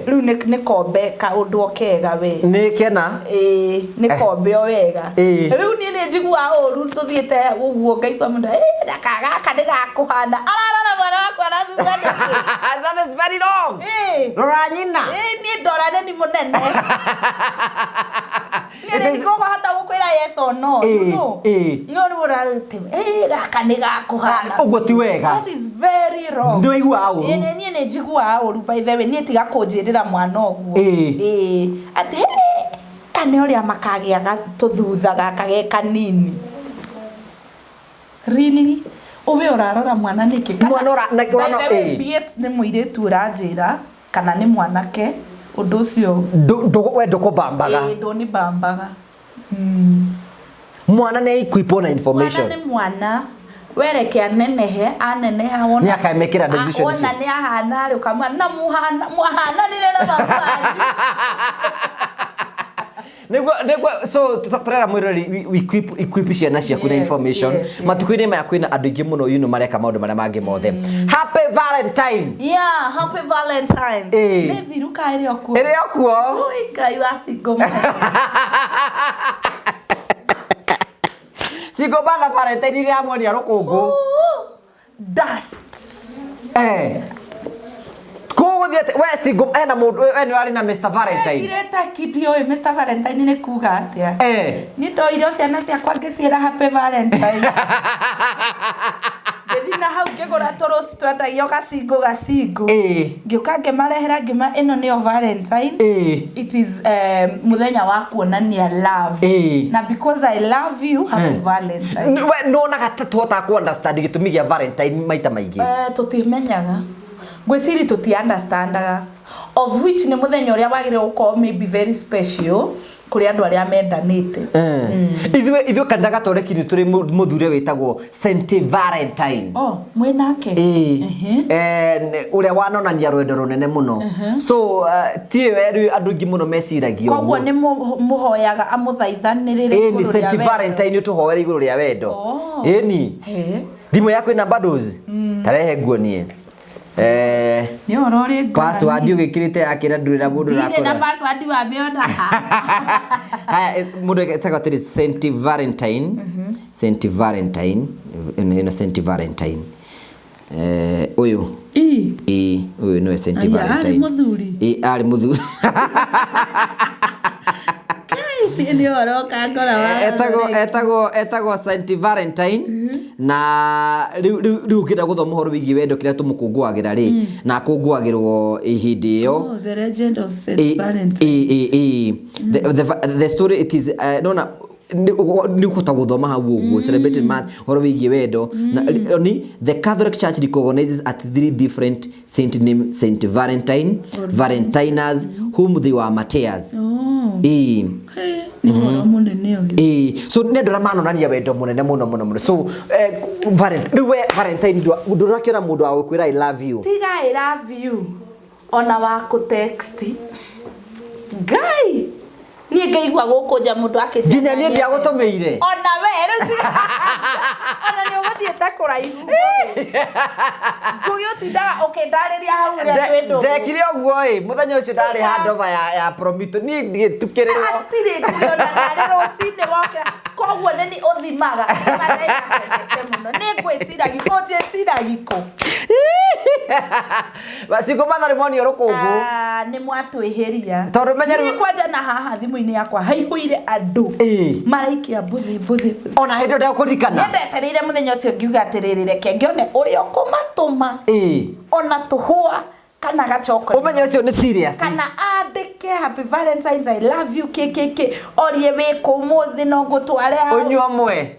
Rĩu nĩ kombe kaũndũ o kega we. Nĩ kena. Ĩĩ, nĩ kombe o wega. Rĩu niĩ nĩ njiguaga ũru tũthiĩte ũguo ngaigua mũndũ, ndaka gaka nĩ gakũhana. Ararora mwana wakwa na thutha nĩkĩ? That is very wrong. Rora nyina. Ĩĩ, niĩ ndora nĩ mũnene. Niĩ nĩ ndikũhota gũkwĩra yes or no, you know. No rĩu ũrarute, gaka nĩ gakũhana. Ah, ũguo ti wega. That is very wrong. Nĩ waiguaga ũru? Ĩĩ, niĩ nĩ njiguaga ũru, by the way, niĩ tiga kũnjĩrĩra mwana ũguo. Ĩĩ, atĩ, kana ũrĩa makagĩa tũthutha gaka ge kanini. Really? Ũwe ũrarora mwana nĩkĩ? Kana Mwana ũra- na- By the ũrona- way, be it nĩ mũirĩtu ũranjĩra kana nĩ mwanake, ũndũ ũcio We ndũkũbambaga. Ĩĩ, ndũnibambaga. Mwana nĩ equip na information. Mwana nĩ mwana. Wereke anenehe, aneneha wona. Nĩ akamĩkĩra decision Wona icio. nĩ ahana rĩ, ũkamwĩra, na mwahananire na mamu wanyu. Nĩguo, so tũrera mwĩrori we equip ciana ciaku na information. Matukũ-inĩ maya kwĩna andũ aingĩ mũno mareka maũndũ marĩa mangĩ mothe. Happy Valentine. Yeah, happy Valentine. Nĩ thiru ka ĩrĩ o kuo? Ĩrĩ o kuo. Ui, Ngai wa single mother. Single mother Valentine ĩrĩa yamuonia rũkũngũ. Ooh, dust. Kũgũthiĩ atĩ, we single, hena mũndũ, we nĩ ũrarĩ na Mr. Valentine. Ngirĩte ki ndiũĩ Mr. Valentine nĩ kuga atĩa. Niĩ ndoire ciana ciakwa ngĩciĩra happy Valentine. Ngĩthiĩ na hau ngĩgũra tũrũci twendagio gacingũ gacingũ. Ngĩũka ngĩmarehera ngĩma ĩno nĩyo Valentine. It is mũthenya wa kuonania love. Na because I love you, happy Valentine. We nĩwonaga ta tũhotaga ku understand gĩtũmi gĩa Valentine maita maingĩ? Tũtimenyaga. Ngwĩciria tũti understandaga. Of which nĩ mũthenya ũrĩa wagĩrĩirwo gũkorwo maybe very special kũrĩ andũ arĩa mendanĩte. Ithuĩ kanitha Gatoreki nĩ tũrĩ mũthure wĩtagwo Saint Valentine. Oh, mwĩ nake? Ĩĩ. Ũrĩa wanonania rwendo rũnene mũno. So, ti ĩyo rĩu andũ aingĩ mũno meciragia ũguo. Koguo nĩ mũhoyaga amũthaithanĩrĩre Ĩĩ, igũrũ ni rĩa Saint wendo. Valentine ũtũhoere igũrũ rĩa wendo. Oh. Ĩni. Thimũ yaku ĩna bundles? Tarehe nguonie. Nĩ ũhoro ũrĩ ngũrani. Password ũgĩkĩrĩte ya kĩra ndũrĩ na mũndũ Ndirĩ na ũrakũra. password wamĩona ha. Haya, mũndũ etagwo atĩrĩ Saint Valentine. Saint Valentine. Ĩno Saint Valentine. Ũyũ. Ĩ. Ĩ, ũyũ nĩwe Saint Aya, arĩ Valentine. mũthuri. Ĩ, arĩ mũthuri. Ngai, nĩ ũhoro ũkangora wa rũrĩrĩ. Etagwo Saint Valentine. Na rĩu ũngĩenda gũthoma ũhoro wĩgiĩ wendo kĩrĩa tũmũkũngũagĩra rĩ, na akũngũagĩrwo hĩndĩ ĩyo. Oh, the legend of Saint Valentine. The story it is, nona, nĩ ũkũhota gũthoma hau ũguo, celebrated month, ũhoro wĩgiĩ wendo. Na, ni, the Catholic Church recognizes at 3 different saint named Saint Valentine, Valentiners, whom they were martyrs. Oh. Hey, nĩ ũhoro mũnene ũyũ. So nĩ andũ arĩa manonania wendo mũnene mũno mũno mũno. So, rĩu we Valentine ndũrakĩona mũndũ wa gũkwĩra I love you. Tiga I love you. Ona wa kũ text. Ngai! Niĩ ngaigua gũkũ nja mũndũ akĩnjĩra Nginya niĩ ndiagũtũmĩire. Ona we, rĩu tiga. Ona nĩ ũgũthiĩte kũraihu. Ngũgĩ ũtindaga ũkĩndarĩria hau ũrĩa twĩ ndũgũ. Ndekire ũguo ĩ, mũthenya ũcio ndarĩ Tiga. handover ya Promito. Niĩ ngĩtukĩrĩrwo. Hatirĩ ngũgĩ ona narĩ rũcinĩ wokĩra. Koguo nĩ ni ũthimaga ũthimaga mũno nĩ ngwĩciragia ũnjĩciragia kũ. Single mother nĩ monio rũkũngũ. Ah, nĩ mwatwĩhĩria. Tondũ menya rĩu kwanja na haha thimũ-inĩ yakwa haihũire andũ maraikia mbũthĩ mbũthĩ. Ona hĩndĩ ĩyo ndekũririkana. Niĩ ndetereire mũthenya ũcio ngiuga atĩrĩrĩ, reke ngĩone ũrĩa ũkũmatũma ona tũhũa kana gachocolate. Ũmenye ũcio nĩ serious. Kana andĩke happy Valentine's, I love you kĩkĩkĩ, orie wĩ kũ ũmũthĩ no ngũtware hau. Ũnyua mwe.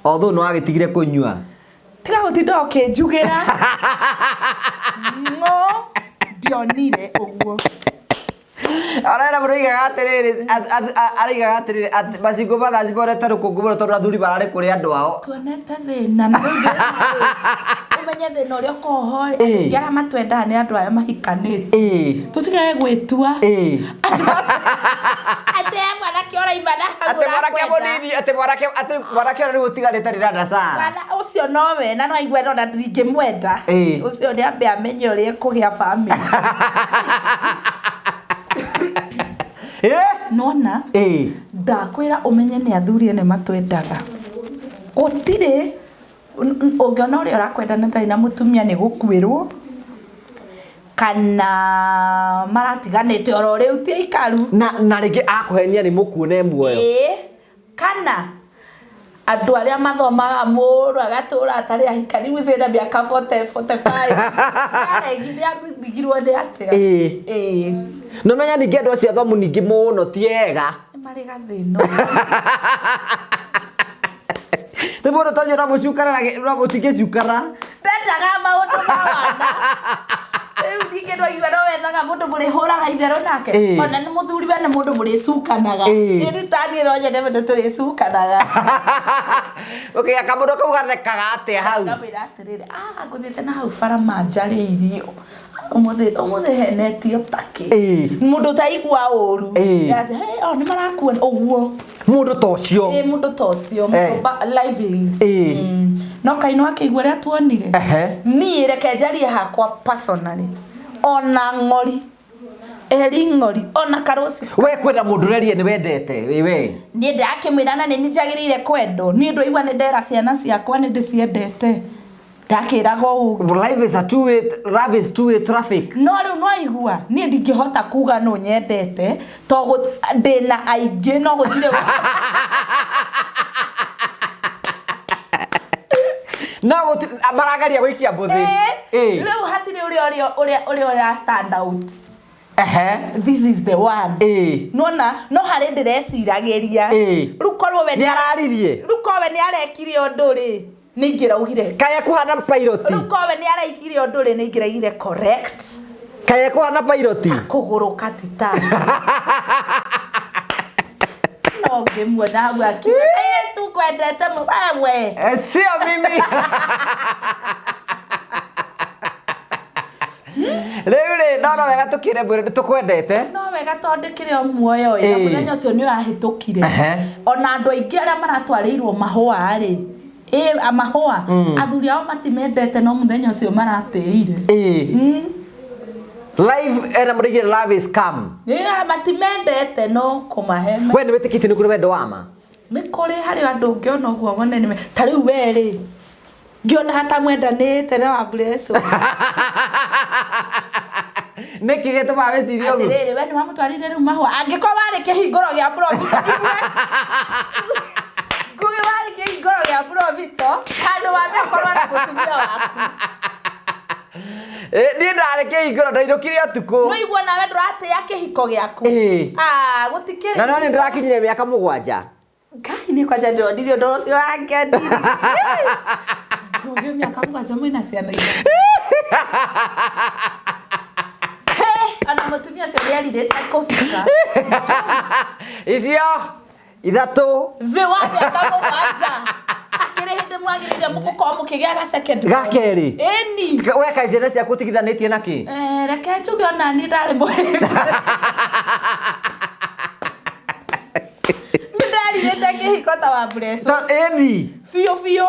Although nĩ wagĩtigire kũnyua. Tiga gũtinda ũkĩnjugĩra. Ng'o ndionire ũguo. Arera mũndũ oigaga atĩrĩrĩ, aroigaga atĩrĩrĩ, atĩ macingo mathaa ciborete rũkũngũ mũno tondũ athuri mararĩ kũrĩ andũ ao. Tuonete thĩna na rĩu ũmenye thĩna ũrĩa ũkoragwo ho rĩ, aingĩ arĩa matwendaga nĩ andũ arĩa mahikanĩtie. Tũtigage gwĩtua. Atĩ he mwanake ũraima na hau Atĩ mwanake ũrakwenda. mũnini, atĩ mwanake, atĩ mwanake ũrĩa rĩu ũtiganĩte nĩ Dada Sarah. Mwana ũcio nowe na no aigue ona ndingĩmwenda. Ũcio nĩ ambe amenye ũrĩa ekũgĩa family. Nona ndakwĩra ũmenye nĩ athuri ene matwendaga. Gũtirĩ ũngĩona ũrĩa ũrakwenda na ndarĩ na mũtumia nĩ gũkuĩrwo kana maratiganĩte oro rĩu ti aikaru. Na rĩngĩ akũhenia nĩ mũkuũ na e muoyo. Kana andũ arĩa mathomaga mũno agatũra atarĩ ahikani rĩu ũcio ena mĩaka 40, 45. Nĩaregirwo nĩ atĩa? No menya ningĩ andũ acio athomu ningĩ mũno ti ega. Nĩ marĩ gathĩna. Nĩ mũndũ ta ũcio no mũcukana no mũtingĩcukana. Ndendaga maũndũ ma wana. Rĩu ningĩ no igua no wethaga mũndũ mũrĩhũraga itherũ nake. Ona nĩ mũthuri we nĩ mũndũ mũrĩcukanaga. Rĩu ta niĩ no nyende mũndũ tũrĩcukanaga. Ũkĩgĩa kamũndũ kau gathekaga atĩa hau? Ngamwĩra atĩrĩrĩ, ngũthiĩte na hau bara manjarĩ irio. Ũmũthĩ henetio takĩ. Mũndũ ũtaigua ũru. Atĩ, hey, oh, nĩ marakuona ũguo. Mũndũ ta ũcio. Mũndũ ta ũcio, mũndũ lively. No kaĩ nĩ wakĩigua ũrĩa tuonire? Niĩ reke njarie hakwa personally. Ona ng'ori. Eri ng'ori, ona karũci. We kwenda mũndũ ũrerie nĩ wendete, ĩ we. Niĩ ndakĩmwĩra na nĩ njagĩrĩire kwendwo. Niĩ ndwaigua nĩ ndera ciana ciakwa nĩ ndĩciendete. Ndakĩraga ũũ. Life is a two-way, love is two-way traffic. No rĩu no aigua, niĩ ndingĩhota kuga no nyendete, to ndĩna aingĩ no gũtirĩ No gũtirĩ, marageria gũikia mbũthĩ. Rĩu hatirĩ ũrĩa ũrĩa ũra stand out. This is the one. Nona no harĩ ndĩreciragĩria. Rĩu korwo we nĩ araririe. Rĩu korwo we nĩ arekire ũndũ rĩ, nĩ ingĩraugire. Kaya kuhana pilot. Rĩu korwo we nĩ arekire ũndũ rĩ, nĩ ingĩraugire correct. Kaya kuhana pilot. Kũgũrũka ti ta. No ngĩmuona hau akiuga, kairĩtu ngwendete wewe. Sio mimi. Rĩu rĩ, no wega tũkĩre mwĩrĩ nĩ tũkwendete. No wega tondũ ndĩkĩrĩ o muoyo ĩ, na mũthenya ũcio nĩ ũrahĩtũkire. Ona andũ aingĩ arĩa maratwarĩirwo mahũa rĩ, mahũa, athuri ao matimendete no mũthenya ũcio maratĩire. Life ena mũrĩigĩre love is come. Matimendete no kũmahe. We nĩ wĩtĩkĩtie nĩ kũrĩ wendo wa ma? Nĩ kũrĩ harĩ andũ ũngĩona ũguo wone nĩ ta rĩu we rĩ, ngĩonaga ta mwendanĩte na Wambureco. Nĩkĩ gĩtũmaga wĩcirie ũguo? Atĩrĩrĩ, we nĩ wamũtwarire rĩu mahũa. Angĩkorwo warĩ kĩhingũro kĩa Bromito, Ngugi warĩ kĩhingũro kĩa Bromito, handũ wa ũkorwo na mũtumia waku. Niĩ ndarĩ kĩhingũro, ndainũkire ũtukũ. Nĩwaigua nawe ndũratĩĩa kĩhiko gĩaku. Gũtikĩrĩ. Na no nĩ ndĩrakinyire mĩaka 7. Ngai nĩ kwanja ndĩronire ũndũ ũcio wangenirie. Ngugi mĩaka 7 mwĩna ciana igĩrĩ. Ona mũtumia ũcio nĩerirĩte kũhika. Icio 3. Thĩ wa mĩaka 7. Akĩrĩ hĩndĩ mwagĩrĩire mũgũkorwo mũkĩgĩa ga second Ga kerĩ. Ĩni. We kaĩ ciana ciaku ũtigithanĩtie na kĩ? Reke njuge ona niĩ ndarĩ mũhĩnga. Nĩ nderirĩte kĩhiko ta Wambureco. Ĩni. Biũ biũ.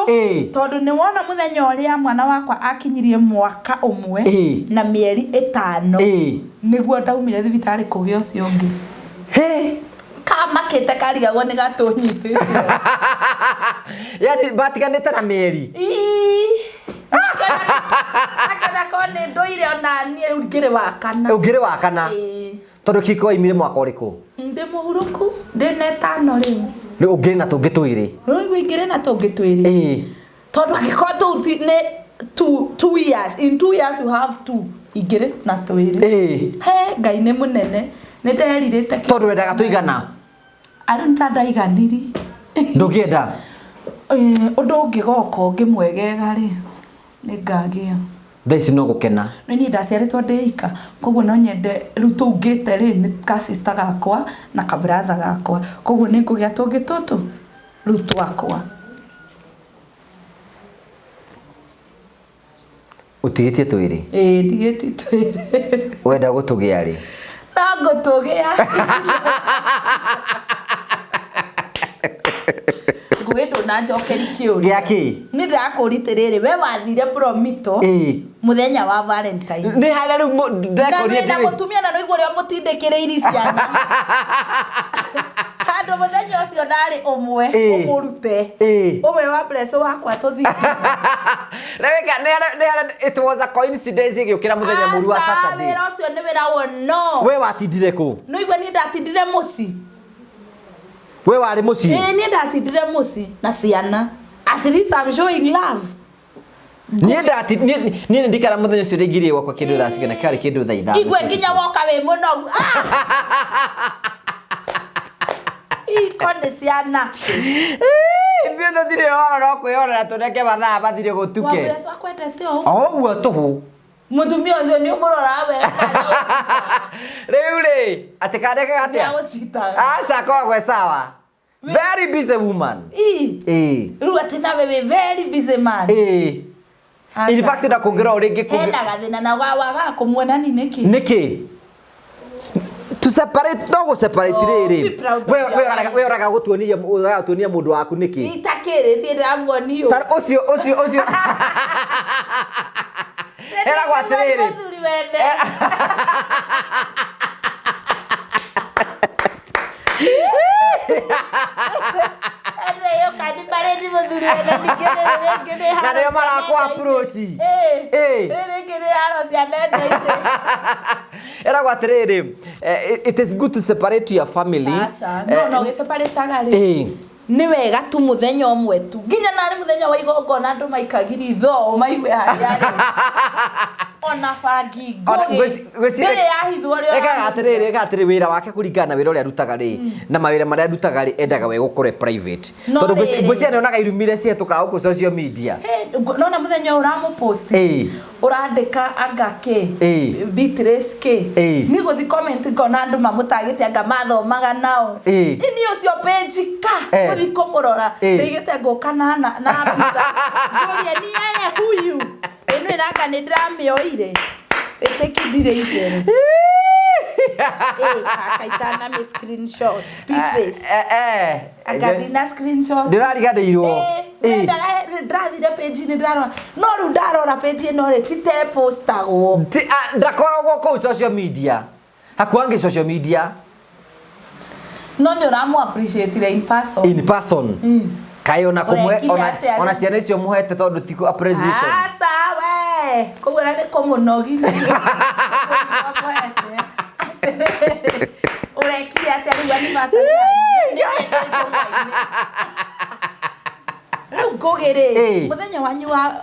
Tondũ nĩ wona mũthenya ũrĩa mwana wakwa akinyirie mwaka ũmwe na mĩeri 5. Nĩguo ndaumire thibitarĩ kũgĩa ũcio ũngĩ. Kama Gakĩte karigagwo nĩ gatũnyitĩte. Yani batiganĩte na mĩeri. Ii. Akĩona ko nĩ ndũire ona niĩ rĩu ngĩrĩ wa kana. Ũngĩrĩ wa kana. Ĩĩ. Tondũ kĩhiko waimire mwaka ũrĩkũ? Ndĩ mũhurũku, ndĩ na ĩtano rĩu. Rĩu ũngĩrĩ na tũngĩ twĩrĩ. Rĩu ingĩrĩ na tũngĩ twĩrĩ. Ĩĩ. Tondũ angĩkorwo tũu nĩ 2 years, in 2 years you have two, ingĩrĩ na twĩrĩ. He Ngai nĩ mũnene, nĩ nderirĩte. Tondũ wendaga tũigana? Arĩ nĩ ta ndaiganiri. Ndũngĩenda? Ũndũ ũngĩgoka ũngĩ mwegega rĩ, nĩ ngagĩa. Thaa ici no gũkena. No niĩ ndaciarĩtwo ndĩ ika, koguo no nyende rĩu tũngĩte rĩ, nĩ ka sister gakwa na ka brother gakwa, koguo nĩ ngũgĩa tũngĩ tũtũ rĩu twakwa. Ũtigĩtie twĩrĩ? Ĩĩ, ndigĩtie twĩrĩ. Wenda gũtũgĩa rĩ? No ngũtũgĩa. Ngũgĩ ndũnanjokeri kĩũria. Gĩa kĩ? Nĩ ndĩrakũria atĩrĩrĩ, we wathire Promito mũthenya wa Valentine. Nĩ harĩa rĩu Na ndekũria wĩna mũtumia na nĩũigua ũrĩa mũtindĩkĩrĩirie ciana. Handũ mũthenya ũcio ndarĩ ũmwe ũmũrute. Ũmwe wa Blesso wakwa tũthiĩ. Nĩ it was a coincidence ĩgĩũkĩra mũthenya mũru wa Aca, Saturday. wĩra ũcio nĩ wĩra wono. We watindire kũ? Nĩũigua niĩ ndatindire mũciĩ. We warĩ mũciĩ? Ĩĩ, niĩ ndatindire mũciĩ na ciana. At least I'm showing love. Niĩ ndati niĩ nĩ ndikara mũthenya ũcio ndĩngirie gwakwa kĩndũ thaa cigana, kĩarĩ kĩndũ thaa 5. Igue nginya woka wĩ mũnogu. Iko nĩ ciana. Ithuĩ tũtirĩ ũhoro no kwĩyonera tũneke mathaa mathire gũtuke. Wabreso akwendete o O ũguo tũhũ. Mũtumia ũcio nĩ ũmũroraga wega kana Rĩu rĩ, atĩ kandekaga atĩa? nĩagũchitaga. Aca koragwo e sawa. Very busy woman. Ii. Ĩĩ. Rĩu atĩ nawe wĩ very busy man. Ĩĩ. In fact na kũngĩrora rĩngĩ Hena gathĩna na wagaga kũmuonani nĩkĩ? Nĩkĩ? To separate no gũ separate Oh, rĩrĩ. be proud of We your we ũraga wife. we ũraga gũtuonia ũraga gũtuonia mũndũ waku nĩkĩ? Itakĩrĩ niĩ ndĩramuonio. Ta ũcio ũcio ũcio. Eragwo atĩrĩrĩ. Mũthuri wene. Na nĩo marakũ approach. Ĩĩ. Rĩngĩ nĩ haro cia nenda-inĩ. Eragwo atĩrĩrĩ, it is good to separate your family. Aca, no no gĩseparĩtaga rĩ, Ĩĩ. nĩ wega tu mũthenya ũmwe tu, nginya narĩ mũthenya wa igongona andũ maikagira ithoo maigue harĩa arĩ ona bangi Ona ngũgĩ ndĩrĩ yahithwo ũrĩa Ekaga atĩrĩrĩ, ekaga atĩrĩrĩ, wĩra wake kũringana na wĩra ũrĩa arutaga rĩ, na mawĩra marĩa arutaga rĩ, endaga we gũkorwo e private. No Tondũ rĩrĩ. ngwĩciria nĩonaga irumi iria cihetũkaga gũkũ social media. Nona mũthenya ũyũ ũramũpost, ũrandĩka anga kĩ, Beatrice kĩ, niĩ gũthi comment ngona andũ mamũtagĩte anga mathomaga nao. Ini ũcio page ka gũthi kũmũrora, ndĩigĩte ngũka na na mbica ngũrie ni yeye huyu ĩno ĩranga nĩ ndĩramĩoire ĩtĩki ndirĩ itherũ. Ĩ kaitana mĩ screenshot Beatrice. Anga ndina screenshot. Ndĩrariganĩirwo. Ndĩrathire page-inĩ ndĩrarora, no rĩu ndarora page ĩno rĩ, ti te postagwo. Ndakoragwo kũu social media, hakuangi social media. No nĩ ũramũ appreciate in person? In person. Kaĩ ona kũmwe Ũrekire ona atĩa ona rĩu? ciana icio mũhete tondũ ti appreciation. Aca we, koguo na nĩ kũmũnogi ũrekire atĩa rĩu anniversary yanyu? Nĩ wendete njũng'wa-inĩ. Rĩu ngũgĩ rĩ, mũthenya wanyu wa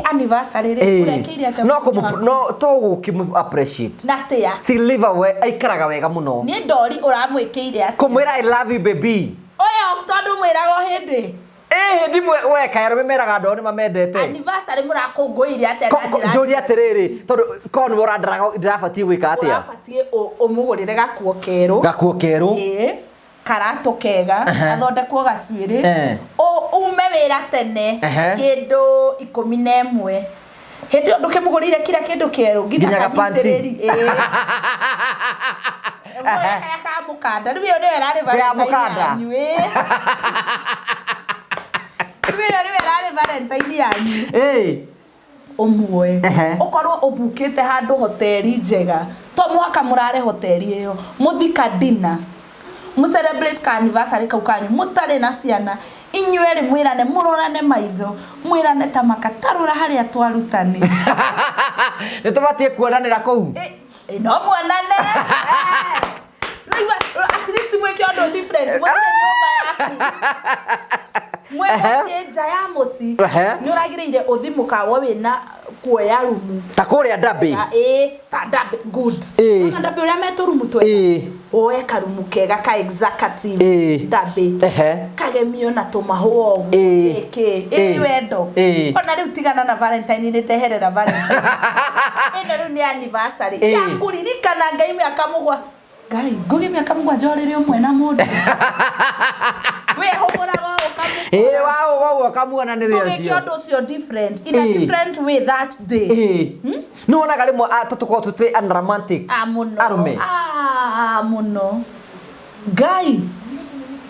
anniversary rĩ, ũrekĩire atĩa No mũthenya kũmũ waku? no to gũkĩmũ appreciate. Na tĩa? She live we aikaraga wega mũno. Niĩ ndori ũramwĩkĩire atĩa? Kũmwĩra "I love you, baby." Ũyũ tondũ mwĩraga o hĩndĩ. Ĩĩ, ndimwe we kaĩ arũme meraga andũ ao nĩ mamendete? Anniversary mũrakũngũĩire atĩa na njĩra Njũrie atĩrĩrĩ, tondũ korwo nĩwe ũrandaraga ndĩrabatiĩ gwĩka atĩa? Ũrabatiĩ ũmũgũrĩre gakuo kerũ. Gakuo kerũ. Ĩĩ, karatũ kega, gathondekwo gacuĩrĩ. Ume wĩra tene kĩndũ 11, hĩndĩ ĩyo ndũkĩmũgũrĩire kira kĩndũ kĩerũ nginya Nginya gapanti. kanyitĩrĩri. Ĩĩ. Mũrĩa karĩa ka mũkanda, rĩu ĩyo nĩyo ĩrarĩ Kĩrĩa Valentine mũkanda? yanyu. Ĩĩ, rĩu ĩyo nĩyo ĩrarĩ Valentine yanyu. Ũmuoe, ũkorwo ũbukĩte handũ hoteri njega, to mũhaka mũrare hoteri ĩyo, mũthika dina. Mu celebrate ka anniversary kau kanyu mutarĩ na ciana inyuerĩ mwĩrane mũrorane maitho mwĩrane ta makatarũra harĩa twarutani. Nĩ tũbatiĩ kuonanĩra kũu. No muonane. At least mwĩke ũndũ different mũtirĩ nyũmba yaku mwĩ mũciĩ nja ya mũciĩ nĩ ũragĩrĩire ũthi mũkawa wĩna kuoya rumu ta kũrĩa Derby. Ĩĩ, ta Derby good. Ona Derby ũrĩa metũrumu twega, woe karumu kega ka executive Derby kagemio na tũmahũa ũguo ĩkĩ ĩ wendo. Ona rĩu tigana na Valentine nĩ ndeherera Valentine ĩno rĩu nĩ anniversary ya kũririkana Ngai mĩaka mũgwa Ngai ngũgĩ mĩaka mũgwanja ũrĩrĩ ũmwe na mũndũ wĩhũmũraga ũkamũkora. Ĩĩ wa ũkamuona nĩ wĩ ũcio ũcio ũndũ ũcio different in a different way that day. Nĩ wonaga rĩmwe ta tũkoragwo twĩ unromantic mũno arũme. Mũno Ngai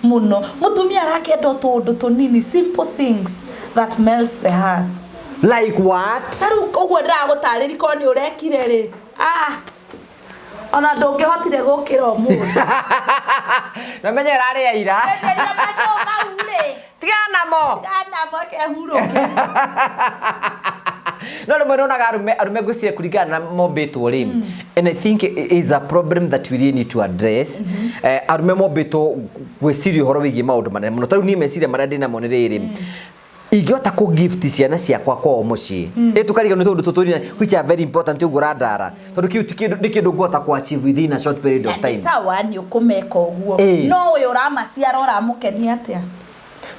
mũno mũtumia arakĩenda tũũndũ tũnini simple things that melts the heart. Like what? Ta rĩu ũguo ndĩragũtarĩria korwo nĩ ũrekire rĩ ona ndũngĩhotire gũkĩra ũmũthĩ. Na menye ĩrarĩ ira. Enderia macũũ mau rĩ. Tigana namo. Tigana namo kehurũke. No rĩmwe nĩonaga arũme ngwĩciria kũringana na mombĩtwo rĩ. And I think it is a problem that we really need to address. Arũme mombĩtwo gwĩciria ũhoro wĩgiĩ maũndũ manene mũno. Ta rĩu niĩ meciria marĩa ndĩnamo nĩ rĩrĩ. Ingĩhota kũ gift ciana ciakwa kwao mũciĩ ĩ tũkariganĩrwo tũndũ tũtũ which are very important ũguo ũrandara tondũ kĩu ti kĩndũ nĩ kĩndũ ngũhota kũ achieve within a short period of time. Sawa nĩ ũkũmeka ũguo no ũyũ ũramaciara ũramũkenia atĩa?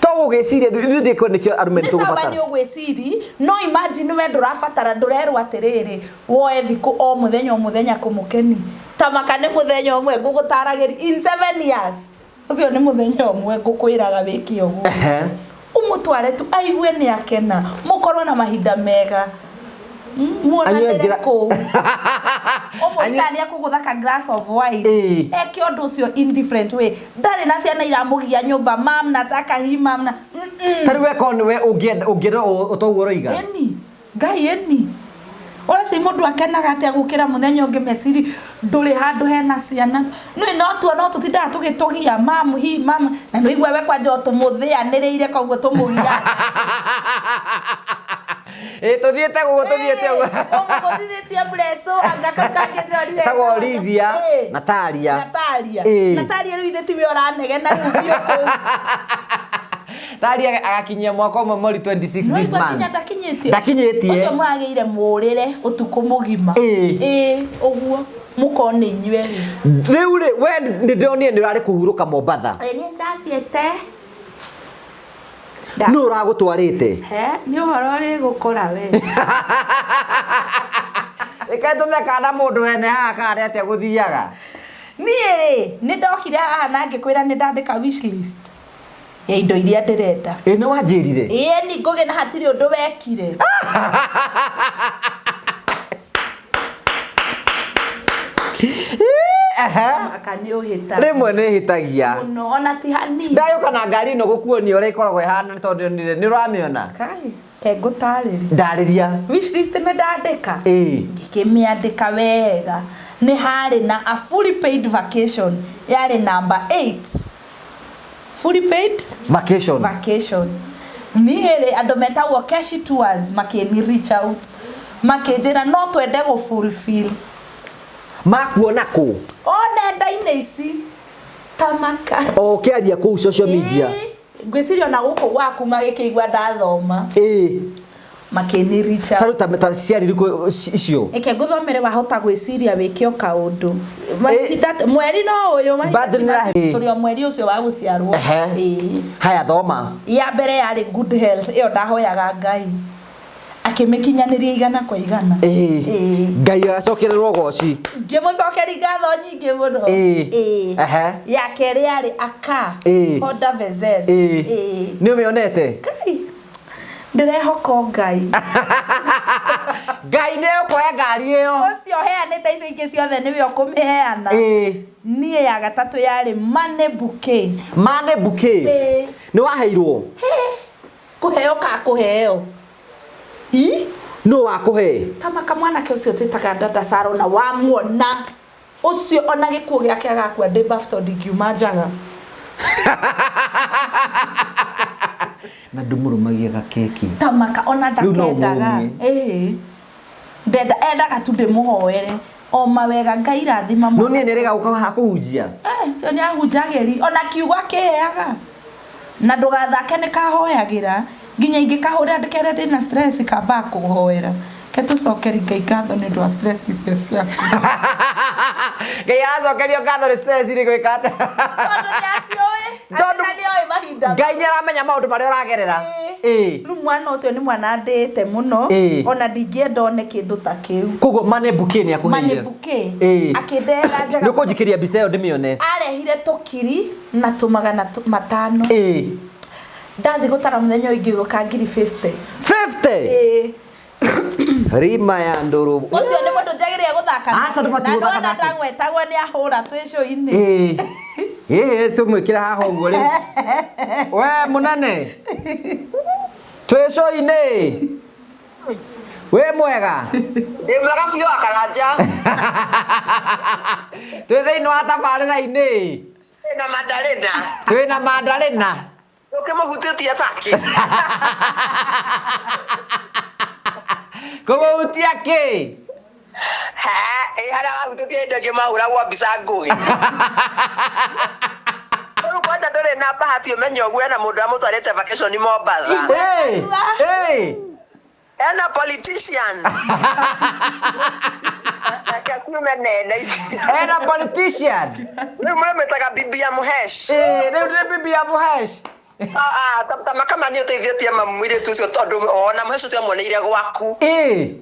To gũgĩciria ithuĩ nĩkĩo arũme nĩ tũgũbatara. Nĩ sawa nĩ ũgwĩciri no imagine we ndũrabatara ndũrerwo atĩrĩrĩ woe thikũ o mũthenya o mũthenya kũmũkeni ta maka nĩ mũthenya ũmwe ngũgũtaragĩria in 7 years ũcio nĩ mũthenya ũmwe ngũkwĩraga wĩke ũguo. Umutware tu aigue nĩ akena mũkorwo na mahinda mega muonanĩre kũu ũmũritani akũgũtha ka glass of wine eke ũndũ ũcio in different way ndarĩ na ciana iramũgia nyũmba mam nataka hii mam na ta rĩu weko nĩwe ũngĩenda ũtoguo ũroiga ĩni Ngai ĩni ũraci mũndũ akenaga atĩa gũkĩra mũthenya ũngĩ meciri ndũrĩ handũ hena ciana nĩ no tuo no tũtindaga tũgĩtũgia mam hi mam na nĩ ũigua we kwanja tũmũthĩanĩrĩire koguo tũmũgia tũthiĩte ũguo tũthiĩte ũguo ũmũgũthithĩtie mreco anga kau kangĩ ndĩrorire etagwo Olivia Natalia Natalia Natalia rĩu ithe tiwe ũranegena rĩu biũ kũu Taria agakinyia mwaka ũmwe mweri 26 this month. Ndakinyĩtie. Ndakinyĩtie. Ũcio mũragĩire mũrĩre ũtukũ mũgima. Ĩĩ ũguo mũkona inyuĩ erĩ. Rĩu rĩ we nĩ ndĩronire nĩ ũrarĩ kũhurũka Mombatha. Ĩĩ nĩ ndathiĩte. Nũ ũragũtwarĩte? He nĩ ũhoro ũrĩ gũkora we. Reke tũtheka na mũndũ wene haha kana nĩ atĩa gũthiaga. Niĩ rĩ nĩ ndokire haha na ngĩkwĩra nĩ ndandĩka wish list ya indo iria ndĩrenda. Ĩ nĩ wanjĩrire? Ĩĩ ni ngũgĩ na hatirĩ ũndũ wekire. Aka nĩ ũhĩtagia. Rĩmwe nĩ hĩtagia. Mũno ona ti hanini. Ndayũka na ngari ĩno gũkuonia ũrĩa ĩkoragwo ĩhana nĩ tondũ nĩ ũramĩona. Kai ke ngũtarĩria. Ndarĩria. Wish list nĩ ndandĩka. Ĩĩ. Ngĩkĩmĩandĩka wega. Nĩ harĩ na a fully paid vacation yarĩ number 8. Fully paid vacation. Vacation. Niĩ rĩ andũ metagwo Keshi Tours makĩni reach out makĩnjĩra no twende gũ fulfill. Makuona kũ? O nenda-inĩ ici ta maka. O ũkĩaria kũu social media. Ngwĩciria ona gũkũ gwaku magĩkĩigua ndathoma. Ĩĩ. Makĩni reach out. Ta rĩu ta ciarĩ irĩkũ icio? Reke ngũthomere wahota gwĩciria wĩke o kaũndũ. Mahinda mweri no ũyũ mahinda tũrĩ o mweri ũcio wa gũciarwo. Ĩĩ. Haya thoma. Ya mbere yarĩ good health ĩyo ndahoyaga Ngai. Akĩmĩkinyanĩria igana kwa igana. Ĩĩ. Ngai acokererwo ũgoci. Ngĩmũcokeria ngatho nyingĩ mũno. Ĩĩ. Ya kerĩ yarĩ aka. Honda Vezel. Ĩĩ. Nĩ ũmĩonete? Ngai. Ndĩrehoka Ngai. Ngai nĩ ũkuoya ngari ĩyo. Ũcio ũheanĩte icio ingĩ ciothe nĩwe ũkũmĩheana. Niĩ ya gatatũ yarĩ money bouquet. Money bouquet? Nĩ waheirwo? Kũheo ka kũheo. Nũ wakũhe? Ta maka mwanake ũcio twĩtaga Dada Saro na wamuona. Ũcio ona gĩkuũ gĩake agakua ndĩ bafu tondũ ndingiuma njaga. Na ndũmũrũmagia gakeki. Tamaka ona Rĩu no ndakendaga. ũmũrũmie. Ĩĩ. Ndenda endaga tu ndĩmũhoere o mawega Ngai rathima No niĩ nĩrĩga gũka haha kũhunjia. Eh, cio nĩ ahunjagĩri ona kiugo akĩheaga na ndũgathake nĩ kahoyagĩra nginya ingĩkahũrĩra ndĩkere ndĩna stress kambaga kũhoera ke tũcokeri Ngai ngatho nĩ ũndũ wa stress icio ciaku. Ngai aracokerio ngatho nĩ stress irĩ gwĩka atĩa? Tondũ nĩ aciũĩ. Tondũ- Atĩ nĩ oĩ mahinda. Ngai nĩ aramenya maũndũ marĩa ũragerera. Ĩĩ. Rĩu mwana ũcio nĩ mwana ndĩĩte mũno Ĩĩ. ona ndingĩenda one kĩndũ ta kĩu. Koguo Money Bouquet nĩ akũheire. Money Bouquet Ĩĩ. akĩndehera njega. Nĩ ũkũnjikĩria mbica ĩyo ndĩmĩone. Arehire tũkiri na tũmagana 500. Ĩĩ. Ndathiĩ gũtara mũthenya ũyũ ngĩgũka ngiri 50. 50. Ĩĩ. Rima ya ndũrũ. Ũcio nĩ mũndũ njagĩrĩire gũthaka Aca, ndũbatiĩ Na gũthaka ndona nake. ndagwetagwo nĩ ahũra twĩ cũinĩ. Ĩĩ. Ĩĩ tũmwĩkĩre haha ũguo rĩu. We mũnene. Twĩ cũinĩ. Wĩ mwega. Ndĩ mwega biũ akaranja. Twĩ thĩinĩ wa tabarĩra-inĩ. Na Madalena. Twĩ na Madalena. Ũkĩmũhutĩtie taki. Kũmũhutia kĩ? He, ĩ harĩa wahutĩtie indo ingĩ mahũragwo mbica ngũgĩ. Rĩu kwanja ndũrĩ na bahati ũmenye ũguo ena mũndũ amũtwarĩte vacation Mombatha. Ĩĩ, ĩĩ. Ena politician. Reke ciume nene ici. Ena politician. Rĩu mũrĩmĩtaga bibi ya Mũhesh. Ĩĩ, rĩu nĩ bibi ya Mũhesh. Ah, ah, ta makama nĩ ũteithĩtie mamu mũirĩtu ũcio tondũ ona Mũhesh ũcio amuoneire gwaku. Ĩĩ,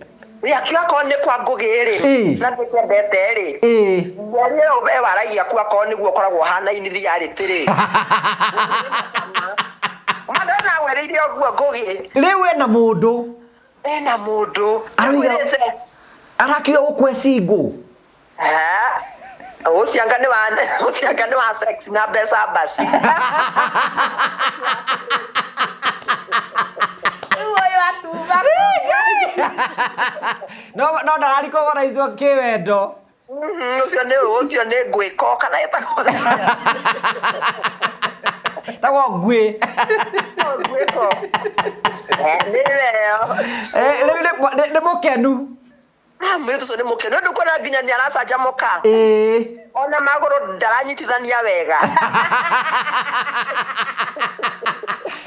Ĩ, akiuga akorwo nĩ kwa Ngũgĩ rĩ, Ĩĩ. na nĩkĩendete rĩ, ĩĩ. mĩario ĩyo ewaragia ku akorwo nĩguo ũkoragwo ũhanaine reality rĩ. Madonna agwĩrĩire ũguo Ngũgĩ. Rĩu ena mũndũ. Ena mũndũ. Arauga- Akwĩrĩte. Arakiuga gũkwe single. Eh, ũcio anga nĩ wa ũcio anga nĩ wa sex na mbeca basi. Rĩu ũyũ atuma. No no ndararikogoraicwo kĩwendo. Ũcio nĩ ũcio nĩ ngwĩko kana ĩtagwo Tagwo ngwĩ. ngwĩko. Nĩ weo. Eh, rĩu nĩ mũkenu. Ah, mũirĩtu ũcio nĩ mũkenu. Nĩ ndũkuona nginya nĩ aracanjamũka. Ĩĩ. Ona magũrũ ndaranyitithania wega.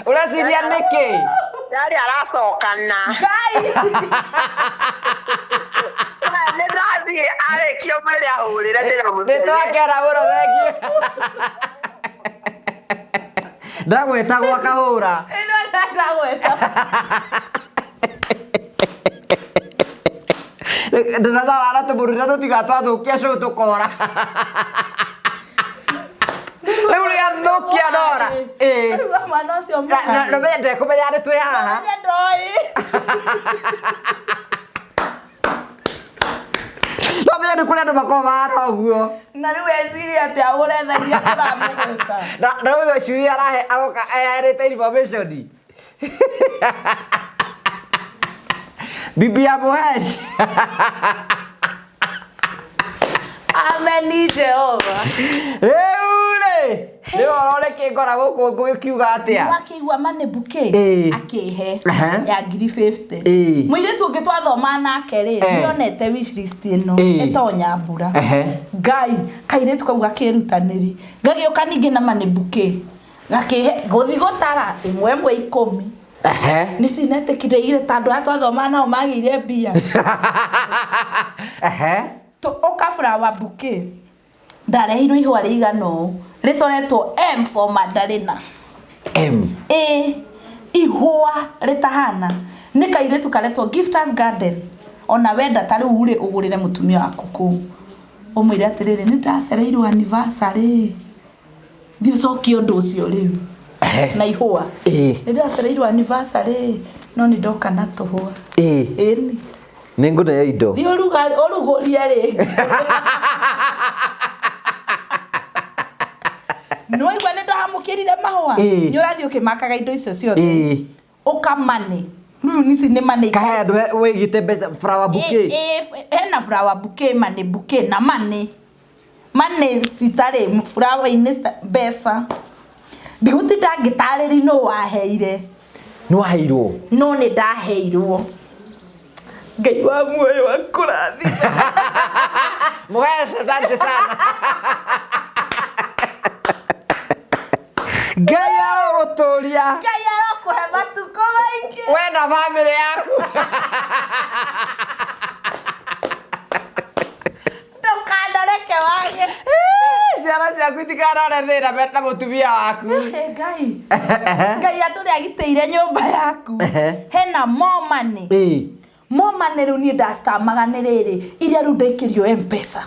Ũreciria nĩkĩ? Yarĩ aracokana. Ngai. Nĩ ndathiĩ arĩkia mwĩrĩ ahũrĩre Nĩ ndĩramũtũmĩre. twakena mũno thengiũ. Ndagwetagwo akahũra. Ĩno ndagweta. Ndĩrathara aratũmũrĩra tũtigatwathũkia cũũ tũkora. Rĩu rĩathũkia ndora. Ĩĩ. Rĩu mwana ũcio Na mũhari. na ndekũmenya nĩ twĩ haha. Ũmenye ndoĩ. No menye nĩ kũrĩ andũ makoragwo mahana ũguo. Na rĩu eciria atĩ ahũre tha iria tũramũgweta. Na na ũyũ ciũria arahe aroka eheanĩte information. Bibi ya Mũhesh. Ameni Jehova. Rĩu rĩ, rĩu ũrore kĩngora gũkũ ngũgĩkiuga atĩa? Wakĩigua Money Bouquet Ĩĩ. akĩhe Aha. ya ngiri 50. Ĩĩ. Mũirĩtu ũngĩ twathoma nake rĩ, Eh. nĩonete wishlist ĩno Ĩĩ. ĩtagwo Nyambura. Ehe. Ngai, kairĩtu kau gakĩrutanĩri. Gagĩũka ningĩ na Money Bouquet. Gakĩhe gũthi gũtara ĩmwe ĩmwe 10. Ehe. Nĩ ndinetĩkire ire ta andũ aya twathoma nao magĩire mbia. Ehe. Ũka flower bouquet. Ndareheirwo ihũa rĩigana ũũ rĩcoretwo M for Madalena. M. Ĩ ihũa rĩtahana nĩ kairĩtu karetwo Gifters Garden. Ona wenda ta rĩu rĩ ũgũrĩre mũtumia waku kũu. Ũmwĩre atĩrĩrĩ nĩ ndacereirwo anniversary. Thiĩ ũcokie ũndũ ũcio rĩu. Ehe. Na ihũa. Ĩĩ. Nĩ ndacereirwo anniversary no nĩ ndoka na tũhũa. Ĩĩ. Ĩni. Nĩ ngũneo indo. Thiĩ ũrugũrie rĩngĩ. Nĩwaigua nĩ ndamũkĩrire mahũa. Ĩĩ. Nĩ ũrathiĩ ũkĩmakaga indo icio ciothe. Ĩĩ. Ũkamane. Rĩu ici nĩ money. Kahe andũ wĩigĩte mbeca flower bouquet. Ĩ, ĩ, hena flower bouquet, money bouquet na money. Money citarĩ flower-inĩ mbeca. Ndigũtinda ngĩtarĩri nũ waheire. Nĩ waheirwo? No nĩ ndaheirwo. Ngai wa muoyo akũrathime. Mũhece, asante sana. Ngai arogũtũria. Ngai arokũhe matukũ maingĩ. We na bamĩrĩ yaku. Ndũkanareke wage. Ciana ciaku itikanone thĩna na mũtumia waku. Ngai. Ngai atũrĩ agitĩire nyũmba yaku. Hena more money. More money rĩu niĩ ndacitamaga nĩ rĩrĩ iria rĩu ndaikĩrio M-Pesa.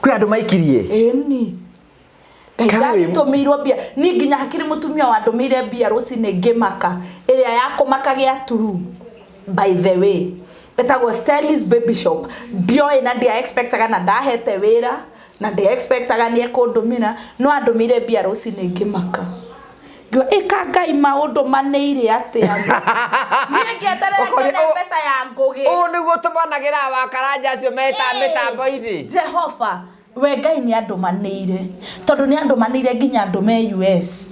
Kwĩ andũ maikirie? Ĩni. Ngai ndagĩtũmĩirwo mbia. Niĩ nginya hakĩrĩ mũtumia wandũmĩire mbia rũcinĩ ngĩmaka. Ĩrĩa ya kũmaka gĩa true. By the way. Ĩtagwo Stellies Baby Shop. Ndioĩ na ndia expectaga na ndahete wĩra na ndia expectaga nĩ ekũndũmĩra no andũmĩire mbia rũcinĩ ngĩmaka. Ngiuga ĩka Ngai maũndũ manĩire atĩa. Niĩ ngĩeterera ngĩone mbeca ya Ngũgĩ. Ũũ nĩguo tũmanagĩra wakaranja acio meta mĩtambo-inĩ. Jehova, we Ngai nĩ andũmanĩire. Tondũ nĩ andũmanĩire nginya andũ me US.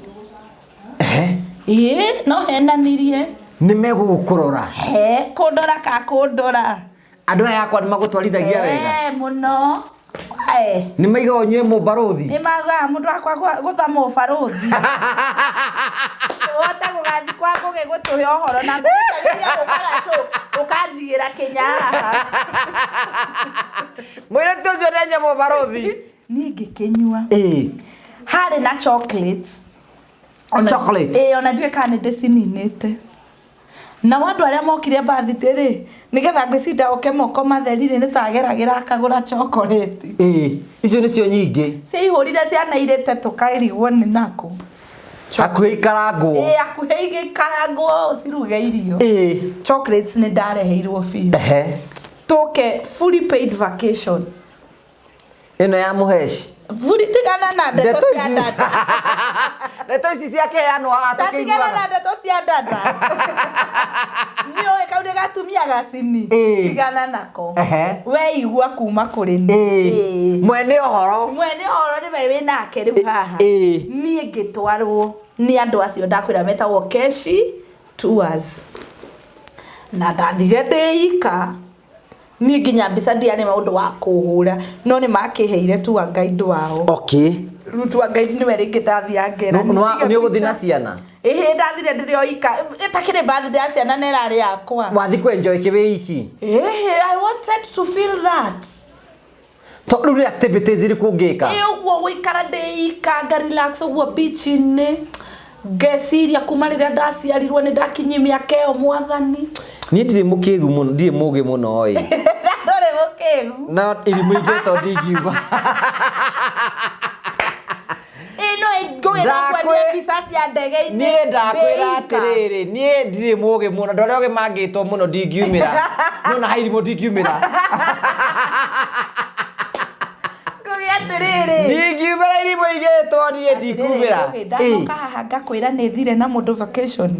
Ĩĩ, no henanirie. Nĩ megũgũkũrora. He, kũndora ka kũndora. Andũ aya akwa nĩ magũtwarithagia wega. Mũno. Nĩ maigaga ũnyue mũbarũthi. Nĩ maugaga mũndũ wakwa gũtha mũbarũthi. Ũhote gũgathiĩ kwa Ngũgĩ gũtũhe ũhoro na Ngũgĩ kagĩrĩire gũkaga show ũkanjigĩra kĩnya haha. Mũirĩtu ũcio nĩ anyue mũbarũthi. Niĩ ngĩkĩnyua. Harĩ na chocolates. Chocolate? Ĩĩ, ona ndiũĩ kana nĩ ndĩcininĩte. Nao andũ arĩa mokire birthday rĩ, nĩgetha ngwĩcinda oke moko matheri rĩ, nĩ ta ageragĩra akagũra chocolate. Ĩĩ, icio nĩcio nyingĩ. Ciaihũrire ciana irĩte tũkarigwo nĩ nakũ. Hakuhĩ ikarangwo. Ĩĩ, hakuhĩ igĩkarangwo ũciruge irio. Chocolates nĩ ndareheirwo biũ. Tũke fully paid vacation. Ĩno ya Mũheci. Buri tigana na ndeto cia dada. Ndeto ici ciakĩheanwo haha Tigana tũkĩiguaga. na ndeto cia dada. Nĩ ũĩ kau nĩ gatumia gacini. Tigana nako. We igua kuma kũrĩ niĩ. Mwene ũhoro. Mwene ũhoro nĩwe wĩ nake rĩu haha. Niĩ ngĩtwarwo nĩ andũ acio ndakwĩra metagwo Keshi Tours. Na ndathire ndĩ ika. Niĩ nginya mbica ndiarĩ na ũndũ wa kũhũra no nĩ makĩheire tour guide wao. Rĩu tour guide nĩwe rĩngĩ ndathiaga ngera. Nĩ ũgũthiĩ na ciana? Ĩhĩ ndathire ndĩrĩ o ika. Ĩtakĩrĩ birthday ya ciana na ĩrarĩ yakwa. Wathiĩ kũ enjoy kĩ wĩ iki? Ĩhĩ, I wanted to feel that. Tondũ rĩu nĩ activities irĩkũ ũngĩka? Ĩ ũguo gũikara ndĩ ika, nga relax ũguo beach-inĩ. Ngeciria kuma rĩrĩa ndaciarirwo nĩ ndakinyia mĩaka ĩyo mwathani. Niĩ ndirĩ mũkĩgu mũno, ndirĩ mũgĩ mũno ĩ. Ndũrĩ mũkĩgu. No irimũ ingĩ to ndingiuga. Ĩ no ngũgĩ no kuonia mbica cia ndege-inĩ. Niĩ ndakwĩra atĩrĩrĩ, niĩ ndirĩ mũgĩ mũno, andũ arĩa ogĩ mangĩtwo mũno ndingiumĩra. No na hairimũ ndingiumĩra. Ngũgĩ atĩrĩrĩ. Ndingiumĩra irimũ igĩtwo niĩ ndingiumĩra. Ngũgĩ ndacoka haha ngakwĩra nĩ thire na mũndũ vacation.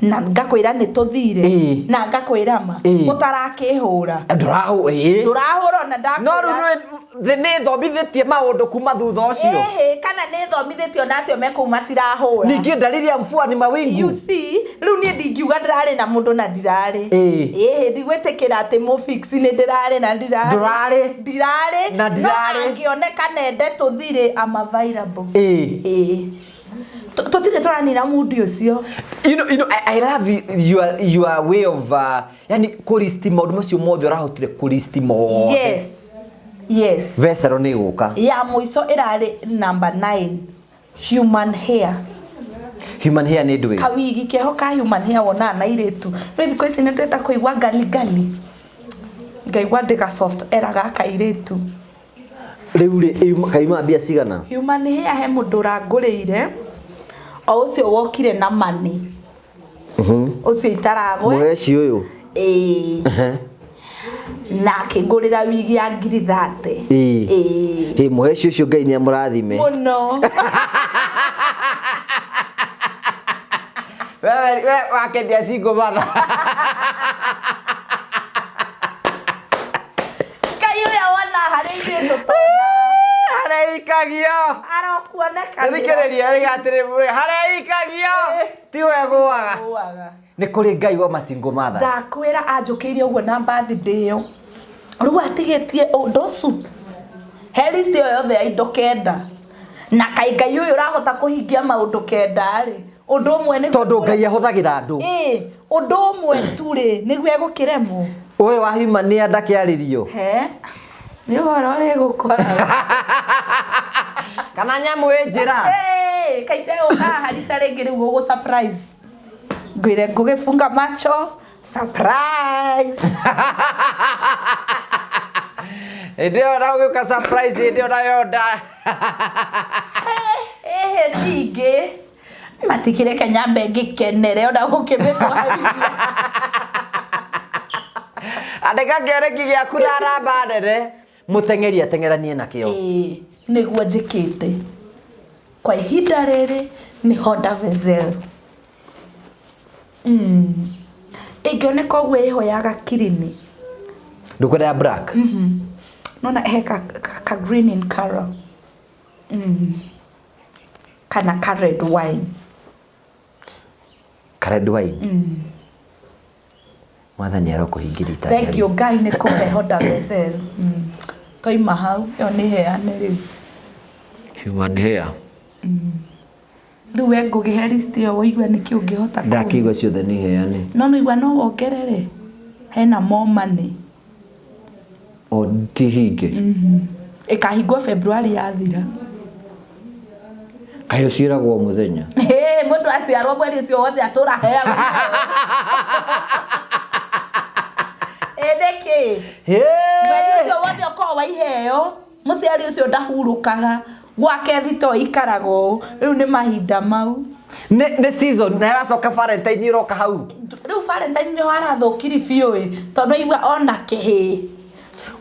Na ngakwĩra nĩ tũthire. Na ngakwĩra ma. Ũtarakĩhũra. Ndũrahũra. Ndũrahũra ona ndakwĩra. No rĩu thĩ nĩ ĩthomithĩtie maũndũ kuma thutha ũcio. Ĩhĩ, kana nĩ ĩthomithĩtio na acio me kũu matirahũra. Ningĩ dalili ya mvua ni mawingu. You see, rĩu niĩ ndingiuga ndĩrarĩ na mũndũ na ndirarĩ. Ĩhĩ, ndigwĩtĩkĩra atĩ mũfix nĩ ndĩrarĩ na ndirarĩ. Ndũrarĩ. Ndirarĩ. Na ndirarĩ. No angĩoneka nende tũthire, I'm available. Ĩĩ. Tũtirĩ tũranina mũndũ ũcio. You know, I love your way of yani kũristi maũndũ macio mothe ũrahotire kũristi mothe. Yes. Yes. Vesero nĩ ĩgũka. Ya mũico ĩrarĩ number 9. Human hair. Human hair nĩ ndũĩ? Kawigi keho ka human hair wonaga na airĩtu. Rĩu thikũ ici nĩ ndĩrenda kũigua ngali ngali. Ngaigua ndĩga soft era ga kairĩtu. Rĩu rĩ, kauma mbia cigana? Human hair he mũndũ ũrangũrĩire. O ũcio wokire na money. Ũcio itaragwe. Mũheci ũyũ. Ĩĩ. Na akĩngũrĩra wigi ya ngiri 30. Ĩĩ. Ĩĩ, mũheci ũcio Ngai nĩ amũrathime. Mũno. Wewe we wakendia single mother. Ngai ũrĩa wona harĩ ithuĩ tũtona. Ikagio. Arokuoneka. Thikĩrĩria rĩga atĩrĩ, harĩa ikagio tiwe gũaga. Nĩ kũrĩ Ngai wa ma single mothers. Ndakwĩra anjũkĩire ũguo na birthday ĩyo. Rĩu atigĩtie ũndũ ũcio. He list ĩyo yothe ya indo 9. Na kaĩ Ngai ũyũ ũrahota kũhingia maũndũ 9 rĩ. Ũndũ ũmwe nĩ Tondũ Ngai ahũthagĩra andũ. Ĩĩ, ũndũ ũmwe tu rĩ, nĩguo egũkĩremwo. Ũyũ wa human nĩ ndakĩarĩrio. He. Nĩ ũhoro ũrĩgũkoraga. Kana nyamũ ĩ njĩra. Hey, kaite ũkaha rita rĩngĩ rĩu gũgũ surprise. Ngwĩre ngũgĩfunga macho surprise. Hĩndĩ ĩyo na ũgĩũka surprise hĩndĩ ĩyo nayo nda. Ĩhĩ ningĩ matikireke nyambe ngĩkenere ona gũkĩmĩtwarithia. Andĩka kĩoneki gĩaku na namba nene. Mũteng'eri ateng'eranie nakĩo. Ĩĩ, nĩguo njĩkĩte. Kwa ihinda rĩrĩ nĩ Honda Vezel. Ĩngĩoneka ũguo ĩho ya gakirini. Ndũkwenda ya black? Nona he ka green in color. Kana ka red wine. Ka red wine? Mwathani arokũhingĩria itanya. Thank you Ngai nĩ kũhe Honda Vezel. Toima hau, ĩyo nĩ heane rĩu. Human hair. Rĩu we ngũgĩhe list ĩyo woigua nĩkĩ ũngĩhota kũhe. Ndakĩigua ciothe nĩ heane. No nĩigua no wongerere. Hena more money. O ti hinge. Ĩkahingwo February yathira. Kaĩ ũciaragwo mũthenya? Ĩĩ, mũndũ aciarwo mweri ũcio wothe atũra heagwo. Ĩ nĩkĩ? Mweri ũcio wothe ũkoragwo wa iheo, mũciari ũcio ndahurũkaga. Gwake thito ikaraga ũũ. Rĩu nĩ mahinda mau. Nĩ season na ĩracoka Valentine ĩroka hau. Rĩu Valentine nĩho arathũkiri biũ ĩ, tondũ aigua ona kĩhĩĩ.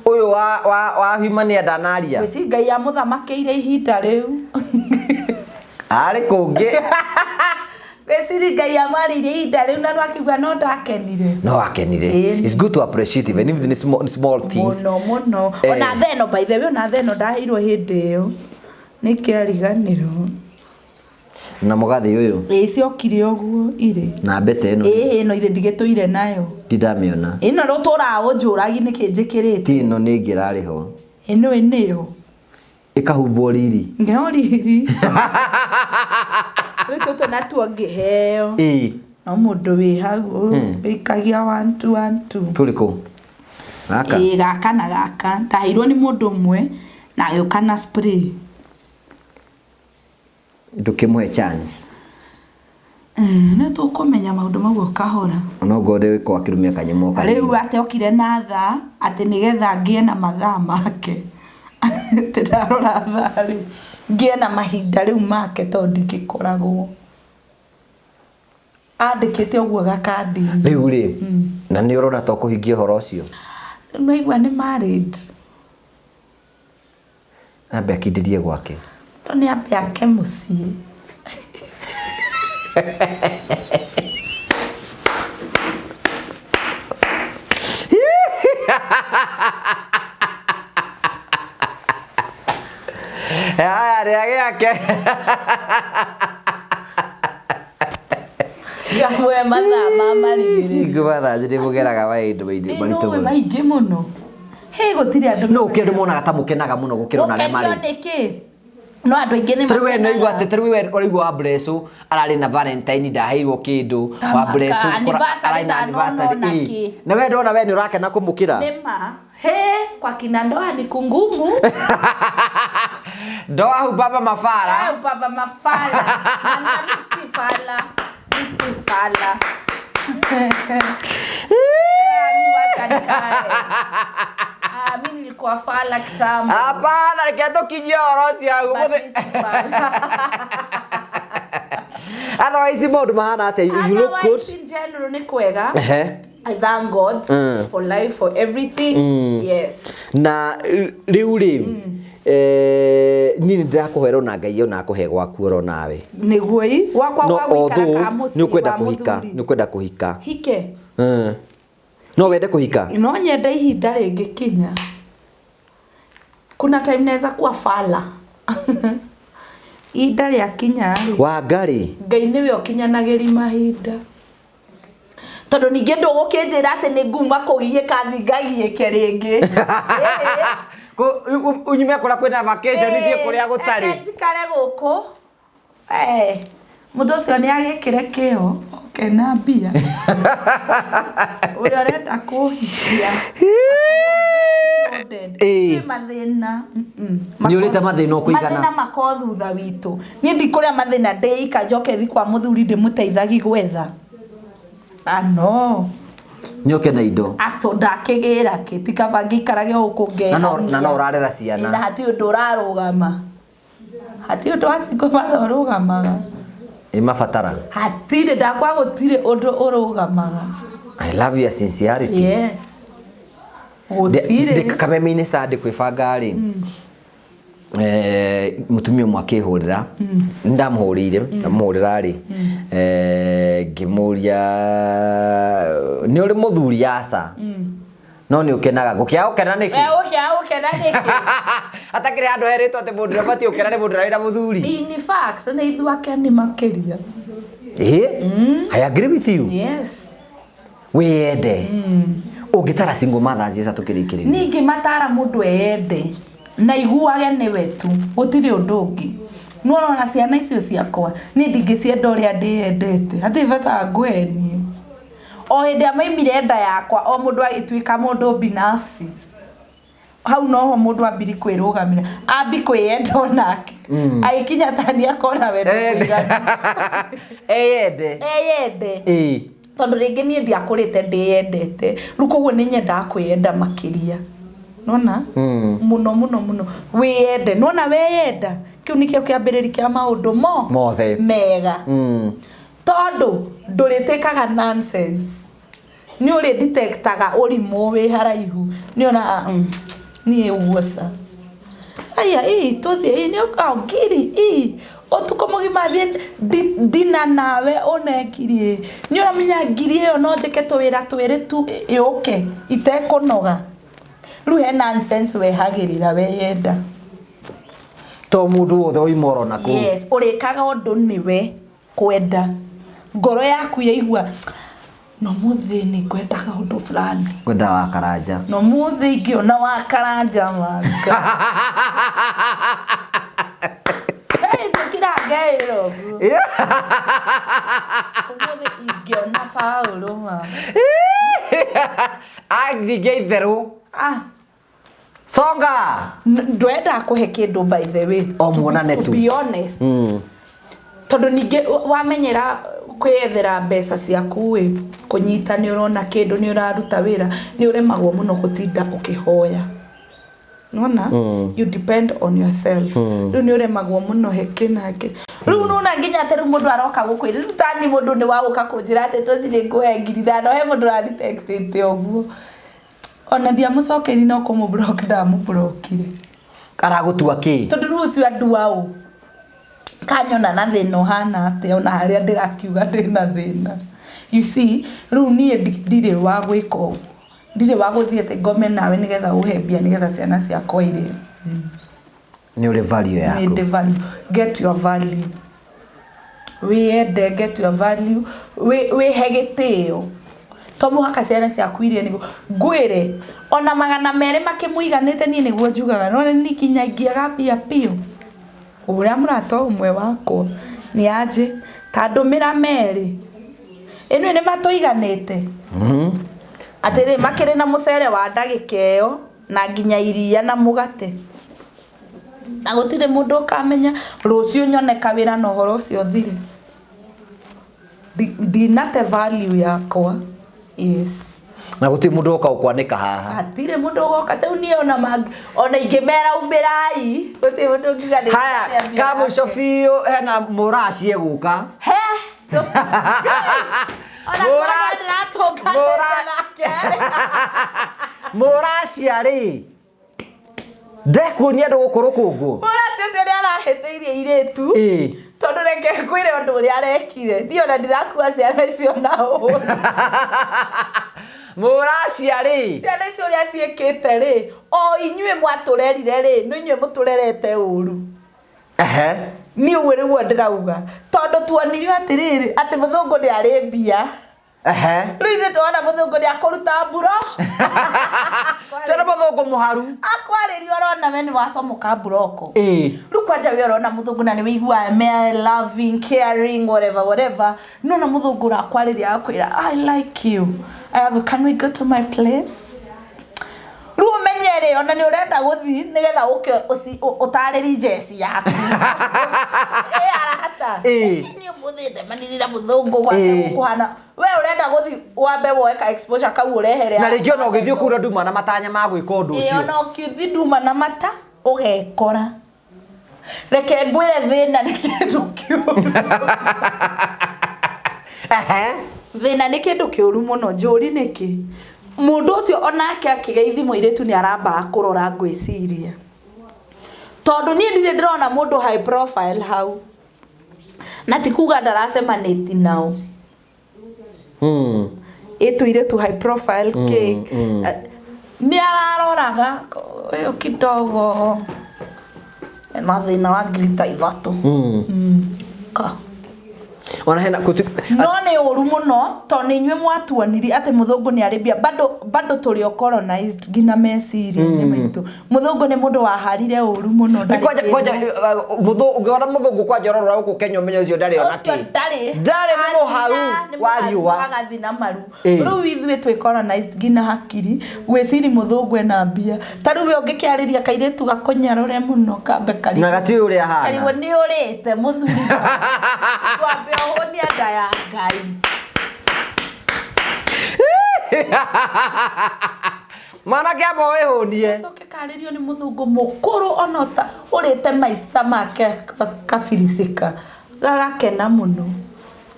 Ũyũ wa human hair ndanaria. Gwĩci Ngai amũthamakĩire ihinda rĩu. Arĩ kũngĩ. Gwĩciri Ngai amwarĩirie ihinda rĩu na nĩwakiuga no ndakenire. No akenire. It's good to appreciate even if the small things. Mũno mũno. Ona theno by the way, ona theno ndaheirwo hĩndĩ ĩyo. Nĩkĩariganĩrwo. Na mũgathĩ ũyũ. Ĩĩ ciokire ũguo irĩ. Na mbete ĩno. Ĩĩ ĩno ithe ndigĩtũire nayo. Ndindamĩona. Ĩno rũtũraga ũnjũragi nĩkĩ njĩkĩrĩte. Ti ĩno nĩ ĩngĩ ĩrarĩ ho. Ĩno ĩnĩyo. Ĩkahumbwo riri. Ngeo riri. Rĩu tũtũ natuo ngĩheo. Ĩĩ. No mũndũ wĩ hau ĩikagia 1 2 1 2. Tũrĩ kũ? Gaka. Ĩĩ gaka na gaka. Ndaheirwo nĩ mũndũ ũmwe na agĩũka na spray. Ndũkĩmũhe chance. Nĩ tũkũmenya maũndũ mau o kahora. No ngorwo kwa kĩrumia kanyamũ o Rĩu atĩ okire na thaa atĩ nĩgetha ngĩe na mathaa make. Atĩ ndarora thaa rĩ, ngĩe na mahinda rĩu make tondũ ndingĩkoragwo. Andĩkĩte ũguo gakandi-inĩ. Rĩu rĩ, na nĩ ũrona ta ũkũhingia ũhoro ũcio? Rĩu nĩwaigua nĩ married. Ambe akindĩrie gwake. No nĩ ambe ake mũciĩ. Haya, rĩa gĩake. Ngamwe mathaa ma marigĩrĩrio. Ici mathaa nĩ mũgeraga maũndũ maingĩ maritũ Ĩĩ, mũno. maingĩ mũno. Hĩ, gũtirĩ andũ. No ũkĩ andũ monaga ta mũkenaga mũno gũkĩra ona arĩa marĩ. Gũkenio nĩkĩ? No andũ aingĩ nĩ Tarĩu we nĩ makenaga. ũraigua atĩ, tarĩu we ũraigua wa Bleco ararĩ na Valentine ndaheirwo kĩndũ, Ta wa Bleco maka, anniversary ararĩ na ndanona anniversary, ona ĩĩ. kĩ. Na we ndona we nĩ ũrakena kũmũkĩra. Nĩ ma. He, kwa kina ndoa ni kungumu. Ndoa hubaba mafala. Eh, hubaba mafala. Na mimi si fala. Mimi si fala. Ni wacha nikae. Mimi nilikuwa fala kitambo. Hapana, reke tũkinyie ũhoro ũcio hau. But mimi si fala. Otherwise maũndũ mahana atĩa? You look good. Otherwise, in general nĩ kwega. Ehe. I thank God for life, for everything. Yes. Na rĩu rĩ, niĩ nĩ ndĩrakũhoera ona Ngai ona akũhe gwaku oro nawe. Nĩguo ĩ, gwakwa No gwa gũikara although ka mũciĩ nĩ ũkwenda wa kũhika, mũthuri. nĩ ũkwenda kũhika. Hike. No wende kũhika? No nyende ihinda rĩngĩkinya. Kuna time naweza kuwa fala. Ihinda rĩakinya rĩ, Wangarĩ. Ngai nĩwe ũkinyanagĩria mahinda. Tondũ ningĩ ndũgũkĩnjĩra atĩ nĩ nguma kũgiĩka thi ngagiĩke rĩngĩ. Unyume kũrĩa kwĩna vacation ithiĩ kũrĩa gũtarĩ. Reke njikare gũkũ. Eh, mũndũ ũcio nĩ agĩkĩre kĩo oke na mbia. Ũrĩa ũrenda kũhikia. Ĩĩ. Kwĩ mathĩna. Nĩ ũrĩte mathĩna ũkũigana. Mathĩna mako thutha witũ. Niĩ ndikũrĩa mathĩna ndĩika njoke thi kwa mũthuri ndĩmũteithagi gwetha. Ah no. Nyoke na indo. Atũ ndakĩgĩra kĩ ti kaba ngĩikarage gũkũ Na no ngehania. na no ũrarera Na ciana. hatirĩ ũndũ ũrarũgama. Hatirĩ ũndũ wa single mother ũrũgamaga. Ĩ mabatara. Hatirĩ ndakwa gũtirĩ ũndũ ũrũgamaga. I love your sincerity. Yes. Gũtirĩ. Kameme-inĩ Sunday kwĩbanga rĩ mũtumia ũmwe akĩhũrĩra nĩndamũhũrĩire ndamũhũrĩra rĩ ngĩmũria nĩ ũrĩ mũthuri aca no nĩ ũkenaga ngũkĩaga gũkena nĩkĩ We ũkĩaga gũkena nĩkĩ? hatakĩrĩ handũ herĩtwo atĩ mũndũ ũrĩa ũbatiĩ gũkena nĩ mũndũ ũrĩa wĩna mũthuri. In fact, nĩ ithuĩ akeni makĩria. Ĩ I agree with you. Yes. Wĩyende. Ũngĩtara single mothers esa tũkĩrĩkĩrĩria. Ningĩ matara mũndũ eyende na iguage nĩwe tu gũtirĩ ũndũ ũngĩ. Nĩ ũrona ciana icio ciakwa niĩ ndingĩcienda ũrĩa ndĩyendete hatirĩ bata ngũhenie. O hĩndĩ ĩrĩa maimire nda yakwa o mũndũ agĩtuĩka mũndũ binafsi. Hau noho mũndũ ambiri kwĩrũgamĩra ambi kwĩyenda onake agĩkinya tani akona wendo mũiganu. Eyende. Eyende. Ĩĩ. Tondũ rĩngĩ niĩ ndiakũrĩte ndĩyendete rĩu koguo nĩ nyendaga kwĩyenda makĩria nona mũno mũno mũno wĩyende nona weyenda kĩu nĩkĩo kĩambĩrĩri kĩa maũndũ mo Mothe. mega tondũ ndũrĩtĩkaga nonsense nĩ ũrĩ detectaga ũrimũ wĩ haraihu nĩ ona niĩ ũguo ca aya ii tũthiĩ ii nĩ ũka ngiri ii ũtukũ mũgima thiĩ ndina nawe une ngiri nĩ ũramenya ngiri ĩyo no njĩke tũwĩra twĩrĩ tu yũke itekũnoga rĩu he nonsense wehagĩrĩra weyenda. To mũndũ wothe oima oro na kũu. Yes, ũrĩkaga ũndũ nĩwe kwenda ngoro yaku yaigua no mũthĩ nĩ ngwendaga ũndũ fulani Ngwendaga wa karanja. no mũthĩ ingĩona wa karanja manga. Hey, ndĩkira ngeĩra ũguo ũmũthĩ ingĩona Paũlũ ma. Athingia itherũ. Ah, Songa. Ndwendaga kũhe kĩndũ by the way. O muonane To tu. be honest. Tondũ ningĩ wamenyera kwĩyethera mbeca ciaku ĩ kũnyita nĩ ũrona kĩndũ nĩ ũraruta wĩra nĩ ũremagwo mũno gũtinda ũkĩhoya. Nĩwona? You depend on yourself. Rĩu nĩ ũremagwo mũno heke na heke. Rĩu nĩwona nginya atĩ rĩu mũndũ aroka gũkwĩra rĩu tani mũndũ nĩ wagũka kũnjĩra atĩ tũthiĩ nĩngũhe ngiri ithano he mũndũ ũranitextĩte ũguo. Ona ndiamũcokeiri no kũmũblock ndamũblockire. Aragũtua kĩ? Tondũ rĩu ũcio andua ũ kanyona na thĩna ũhana atĩa ona harĩa ndĩrakiuga ndĩna thĩna. You see, rĩu niĩ ndirĩ wa gwĩka ũguo. Ndirĩ wa gũthiĩ atĩ ngome nawe nĩgetha ũhe mbia nĩgetha ciana ciakwa irĩe. Nĩ ũrĩ value yaku. Nĩ ndĩ value. Get your value. Wĩyende, get your value. Wĩhe gĩtĩo. To mũhaka ciana ciaku irie nĩguo. Ngwĩre, ona 200 makĩmũiganĩte niĩ nĩguo njugaga. No nĩ nginya ingĩaga mbia biũ. Ũrĩa mũrata ũmwe wakwa nĩ anjĩ ta ndũmĩra 2. Ĩno nĩ matũiganĩte. Atĩrĩ makĩrĩ na mũcere wa ndagĩka ĩyo na nginya iria na mũgate. Na gũtirĩ mũndũ ũkamenya rũciũ nyone kawĩra na ũhoro ũcio ũthire. Ndinate value yakwa. Yes. Na gũtirĩ mũndũ ũgoka gũkwanĩka haha. Hatirĩ mũndũ ũgoka rĩu niĩ ona ona ingĩmera umĩrai gũtirĩ mũndũ ũngiuga nĩ Haya, ndĩrarĩa mbia ka mũico yake. biũ hena mũraci egũka. He. Ona korwo ndĩratũnganĩte nake. Mũracia rĩ ndekuonia andũ gũkũ rũkũngũ. Mũracia ũcio nĩ arahĩtĩirie airĩtu. Ĩĩ. Tondũ reke ngwĩre ũndũ ũrĩa arekire. Niĩ ona ndirakua ciana icio na ũũru. Mũracia rĩ. Ciana icio ũrĩa ciĩkĩte rĩ, o inyuĩ mwatũrerire rĩ, nĩ inyuĩ mũtũrerete ũru. Ehe. Niĩ ũguo nĩguo ndĩrauga tondũ tuonirio atĩrĩrĩ atĩ mũthũngũ nĩ arĩ mbia. Ehe. Rĩu ithuĩ tuona mũthũngũ nĩ akũruta mburo. Tena mũthũngũ mũharu. Akwarĩria ũrona we nĩ wacomoka mburoko. Ĩĩ. Rĩu kwanja we ũrona mũthũngũ na nĩ wĩiguaga me loving, caring, whatever, whatever. Nona mũthũngũ ũrakwarĩria agakwĩra I like you. I have, can we go to my place? Rĩu ũmenye rĩ ona nĩ ũrenda gũthiĩ nĩgetha ũke ũtarĩri njeci yaku. Ĩ arata. Ĩĩ. Niĩ ũmũthĩ ndemanirie na mũthũngũ gwake Ĩĩ. gũkũhana. We ũrenda gũthiĩ wambe woe ka exposure kau ũrehere. Na rĩngĩ ona ũgĩthiĩ kũu na nduma na matanya ma gwĩka ũndũ Ĩĩ ũcio. ona ũkĩthiĩ nduma na mata ũgekora. Reke ngwĩre thĩna nĩ kĩndũ kĩũru. Ehe. Thĩna nĩ kĩndũ kĩũru mũno njũri nĩkĩ. Mũndũ ũcio onake akĩgeithia mũirĩtu nĩ arambaga kũrora ngwĩciria. Tondũ niĩ ndirĩ ndĩrona mũndũ high profile hau. Na ti kuga ndaracemanĩti nao. Ĩ tũirĩtu high profile kĩ. Nĩ araroraga ũyũ kidogo ena thĩna wa ngiri ta ithatũ. Ka. Ona hena kutu No nĩ ũru mũno tondũ nĩ inyuĩ mwatuonirie atĩ mũthũngũ nĩ arĩ mbia bado bado tũrĩ o colonized nginya meciria-inĩ maitũ. Mũthũngũ nĩ mũndũ waharire ũru mũno Nĩ ndarĩ kwanja kĩndũ. kwanja mũthũngũ ũngĩona mũthũngũ kwanja ũrorora gũkũ Kenya ũmenye ũcio ndarĩ ona Ũcio kĩ. ndarĩ. Ndarĩ nĩ mũharu Nĩ wa mũharu riũa. agathi na maru. Ĩĩ. Rĩu ithuĩ twĩ colonized nginya hakiri gwĩciri mũthũngũ ena mbia. Ta rĩu we ũngĩkĩarĩria kairĩtu gakũnyarũre mũno kambe karigwo. Na gatiũĩ ũrĩa ahana. Karigwo nĩ ũrĩte mũthuri. Twambe ũhũnia nda ya Ngai. Mwanake amba wĩhũnie. Coke karĩrio nĩ mũthũngũ mũkũrũ ona ũrĩte maica make kabirisika gagakena mũno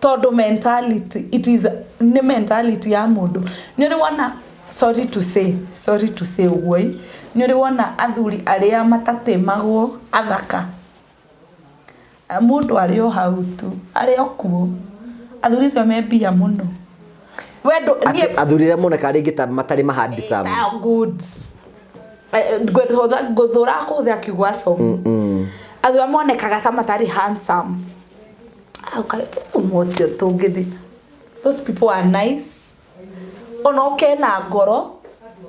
tondũ mentality it is nĩ mentality ya mũndũ. Nĩ ũrĩ wona sorry to say sorry to say ũguo ĩ nĩ ũrĩ wona athuri arĩa matatĩmagwo athaka mũndũ arĩ o hau tu arĩ o kuo athuri acio me mbia mũno. Wendo niĩ Athuri arĩa monekaga rĩngĩ ta matarĩ ma handsome. Good. Ngũthũra kũhũthĩra kiugo asomu. Athuri arĩa monekaga ta matarĩ handsome. Ũmwe ũcio tũngĩthiĩ. Those people are nice. Ona oke ena ngoro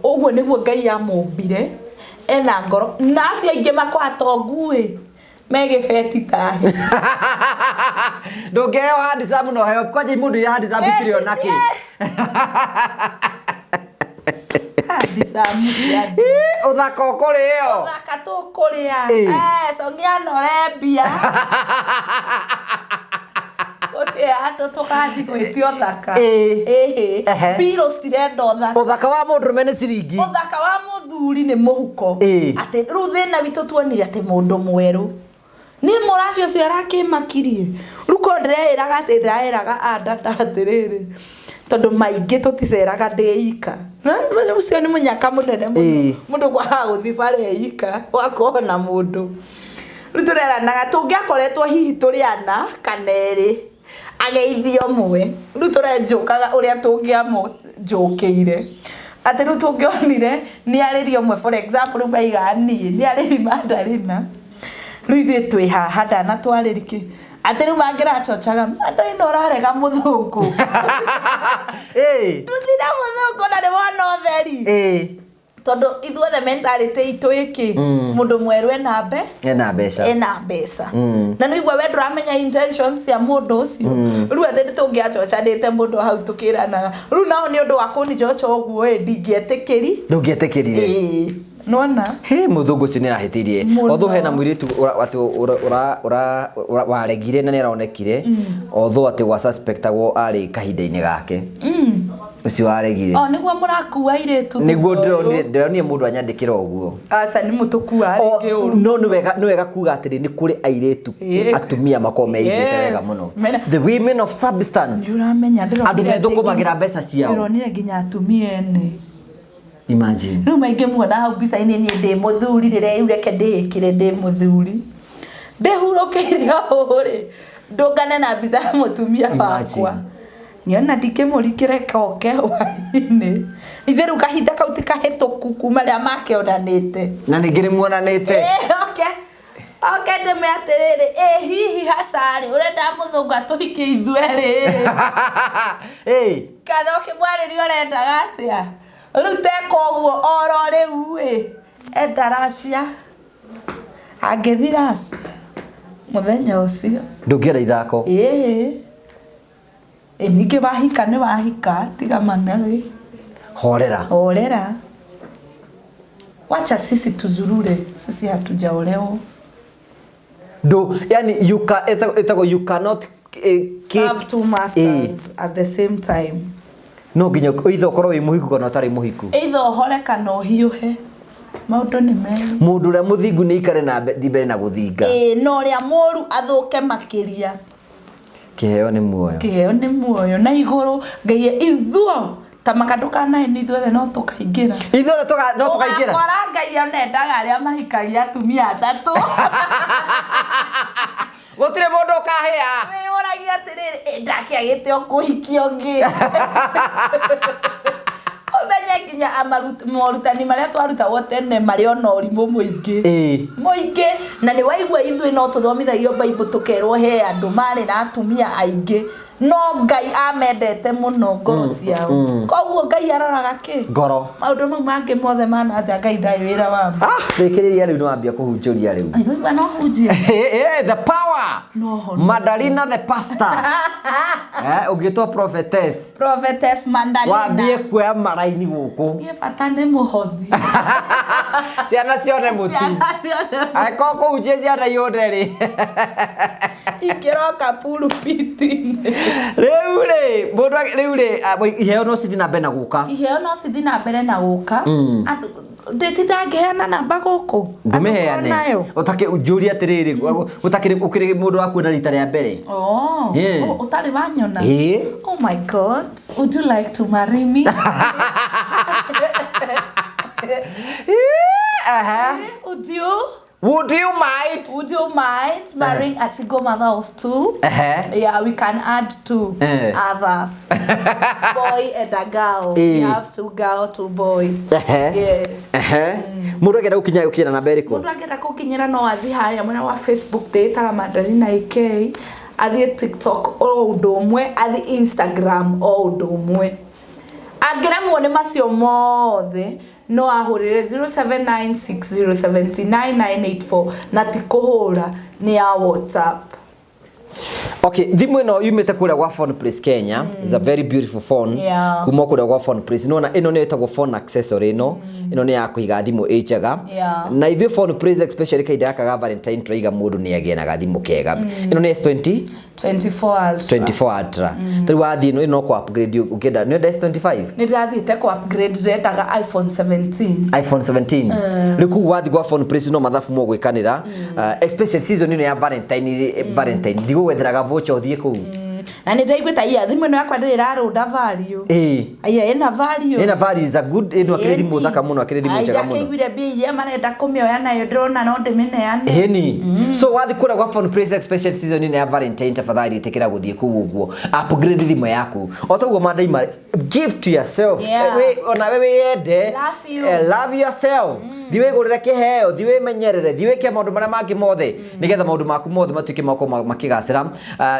ũguo nĩguo Ngai amũmbire ena ngoro na acio aingĩ makoragwo atongu ĩ me gĩbeti tahi. Ndũngĩheo handsome no heo kwanja mũndũ iria handsome itirĩ ona kĩ. Handsome ti andũ. Ĩ, ũthaka ũkũrĩo. Ũthaka tũkũrĩa. Ĩ. Cokia nore mbia. Gũtirĩ handũ tũgathiĩ gwĩtia ũthaka. Ĩ. Ĩhĩ. Ehe. Mbirũ citirenda ũthaka. Ũthaka wa mũndũrũme nĩ ciringi. Ũthaka wa mũthuri nĩ mũhuko. Ĩ. Atĩ rĩu thĩna witũ tuonire atĩ mũndũ mwerũ. Niĩ mũracio ũcio arakĩmakirie. Rĩu korwo ndĩreĩraga atĩ ndĩraĩraga andada atĩrĩrĩ. Tondũ maingĩ tũticeraga ndĩ ika. Ũcio nĩ mũnyaka mũnene mũno. Ĩ. Mũndũ kwaga gũthiĩ bara e ika ũgakorwo na mũndũ. Rĩu tũreranaga tũngĩakoretwo hihi tũrĩ ana kana erĩ ageithio ũmwe. Rĩu tũrenjũkaga ũrĩa tũngĩamũnjũkĩire. Atĩ rĩu tũngĩonire nĩ arĩria ũmwe for example rĩu maigaga niĩ nĩ arĩri Mandarina. Rĩu ithuĩ twĩ haha ndanatwarĩri kĩ. Atĩ rĩu mangĩracocaga Mandarina ũrarega mũthũngũ. Ĩ. Nduthire mũthũngũ na nĩ wona ũtheri. Ĩ. Tondũ ithuothe mentality itũ ĩkĩ mũndũ mwerũ ena mbe Ena mbeca. ena mbeca. Na nĩ igua we ndũramenya intentions cia mũndũ ũcio. Rĩu atĩ nĩ tũngĩacocanĩte mũndũ hau tũkĩranaga. Rĩu nao nĩ ũndũ wa kũnicoca ũguo ĩ ndingĩetĩkĩri. Ndũngĩetĩkĩrire. Ĩĩ. Nĩwona? He mũthũngũ ũcio nĩ arahĩtĩirie. Mũno. Although hena mũirĩtu atĩ waregire na nĩ aronekire. Although atĩ gwa suspectagwo arĩ kahinda-inĩ gake. Ũcio waregire. O nĩguo mũrakua airĩtu. Nĩguo ndĩronire ndĩronire mũndũ anyandĩkĩra ũguo. Aca nĩ mũtũkua rĩngĩ ũru. No nĩ wega nĩ wega kuga atĩrĩ nĩ kũrĩ airĩtu Ĩĩ. atumia makoragwo meigĩte wega Yes. mũno. Mena- The women of substance. Nĩ ũramenya ndĩronire Andũ methũkũmagĩra mbeca ciao. Ndĩronire nginya atumia ene. Imagine. Rĩu maingĩ muona hau mbica-inĩ niĩ ndĩ mũthuri rĩrĩa reke ndĩĩkĩre ndĩ mũthuri. Ndĩhurũkĩire ũũ rĩ ndũngane na mbica ya mũtumia Imagine. wakwa. Niona ndingĩmũringĩre koke hwainĩ. Ithe rĩu kahinda kau ti kahĩtũku kuma rĩrĩa makĩonanĩte. Na ningĩ nĩ muonanĩte. Ĩĩ, oke. Oke ndĩme atĩrĩrĩ, ĩ hihi hacarĩ ũrenda mũthũngũ atũhikie ithuerĩ? Ĩ. Kana ũkĩmwarĩria ũrendaga atĩa? Rĩu teka ũguo oro rĩu ĩ, enda racia. Angĩthi racia mũthenya ũcio. Ndũngĩenda ithako. Ĩĩ. Ĩ ningĩ wahika nĩ wahika, tiga manaĩ. Horera. Horera. Wacha sisi tuzurure, sisi hatujaolewa. Ndũ yani you ca ĩtagwo you cannot kick Serve two masters at the same time. No nginya either ũkorwo wĩ mũhiku kana ũtarĩ mũhiku. Either ũhore kana ũhiũhe. Maũndũ nĩ merĩ. Mũndũ ũrĩa mũthingu nĩ aikare na mbere na gũthinga. Ĩĩ, na ũrĩa mũru athũke makĩria. Kĩheo nĩ muoyo. Kĩheo nĩ muoyo. Na igũrũ Ngai ithuo ta maka ndũkanae nĩ ithuothe no tũkaingĩra. Ithuothe no tũkaingĩra. Ũgakora Ngai onendaga arĩa mahikagia atumia atatũ. Gũtirĩ mũndũ ũkahĩa. Wĩyũragia atĩrĩrĩ, ĩ ndakĩagĩte o kũhikia ũngĩ. Ũmenye nginya morutani marĩa twarutagwo tene marĩ ona ũrimũ mũingĩ. Mũingĩ. Na nĩ waigua ithuĩ no tũthomithagio Bible tũkerwo he andũ marĩ na atumia aingĩ. No Ngai amendete mũno ngoro ciao. Koguo Ngai aroraga kĩ? Ngoro. Maũndũ mau mangĩ mothe ma na nja Ngai ndarĩ wĩra wamo. Rĩkĩrĩria rĩu nĩ wambia kũhunjũria rĩu. Waigua no hunjie? The power. No hono. Madalina the pastor. Ũngĩtwo prophetess. Prophetess Mandalina. Wambie kuoya maraini gũkũ. Niĩ bata nĩ mũhothi. Ciana cione mũtu. Ciana cione mũtu. Angĩkorwo kũhunjia ciana iũne rĩ. Ingĩroka pulpit-inĩ. Rĩu rĩ, mũndũ rĩu rĩ, iheo no cithiĩ na mbere na gũka. Iheo no cithiĩ na mbere na gũka. Andũ ndĩtinda ngĩheana namba gũkũ. Ndũmĩheane. Ũtakĩ njũrie atĩrĩrĩ, ũtakĩrĩ ũkĩrĩ mũndũ wa kuona rita rĩa mbere. Oh, ũtarĩ wanyona? Ĩĩ. Oh my God, would you like to marry me? Would you? Would you mind? Would you mind marrying a single mother of two? Yeah, we can add two others. Boy and a girl. We have two girl, two boy. Yes. Mũndũ angĩenda gũkinya gũkinyĩra namba ĩrĩkũ? Mũndũ angĩenda gũkinyĩra no athiĩ harĩa mwena wa Facebook ndĩĩtaga Madalina AK, athiĩ TikTok o ũndũ ũmwe, athiĩ Instagram o ũndũ ũmwe. Angĩremwo nĩ macio mothe no ahũrĩre 0796079984 na ti kũhũra, nĩ ya WhatsApp. Okay, thimũ ĩno yumĩte kũrĩa gwa Phone Place Kenya. It's a very beautiful phone. Kuma kũrĩa gwa Phone Place. Nĩwona ĩno nĩyo ĩtagwo phone accessory ĩno. Ĩno nĩ ya kũiga thimũ ĩ njega. Na ithuĩ Phone Place especially kahinda gaka ga Valentine tũraiga mũndũ nĩ agĩe na gathimũ kega. Ĩno nĩ S20 24 Ultra. 24 Ultra. Rĩu wathiĩ ĩno no kũ upgrade ũngĩenda. Nĩ ũrenda S25? Nĩ ndĩrathiĩte kũ upgrade, ndĩrendaga iPhone 17. iPhone 17. Rĩu kũu wathiĩ gwa Phone Place no mathabu mũgwĩkanĩra. Especially season ĩno ya Valentine, Valentine ndigũgwetheraga voucher ũthiĩ kũu. Na nĩ ndaiguĩte iya thimũ ĩno yakwa ndĩrĩ ĩrarũnda value. Aya ĩna value. Ĩna value is a good, ĩno akĩrĩ thimũ thaka mũno, akĩrĩ thimũ njega mũno. Ndakĩiguire mbia iria marenda kũmĩoya nayo ndĩrona no ndĩmĩneane. Ĩni. So wathiĩ kũrĩa gwa Phone Place especially season ĩno ya Valentine tafadhali ĩtĩkĩra gũthiĩ kũu ũguo. Upgrade thimũ yaku. O ta ũguo mandaima, give to yourself. Ona we wĩyende. Love you. Love yourself. Thiĩ wĩgũrĩre kĩheo, thiĩ wĩmenyerere, thiĩ wĩke maũndũ marĩa mangĩ mothe nĩgetha maũndũ maku mothe matuĩke ma gũkorwo makĩgacĩra.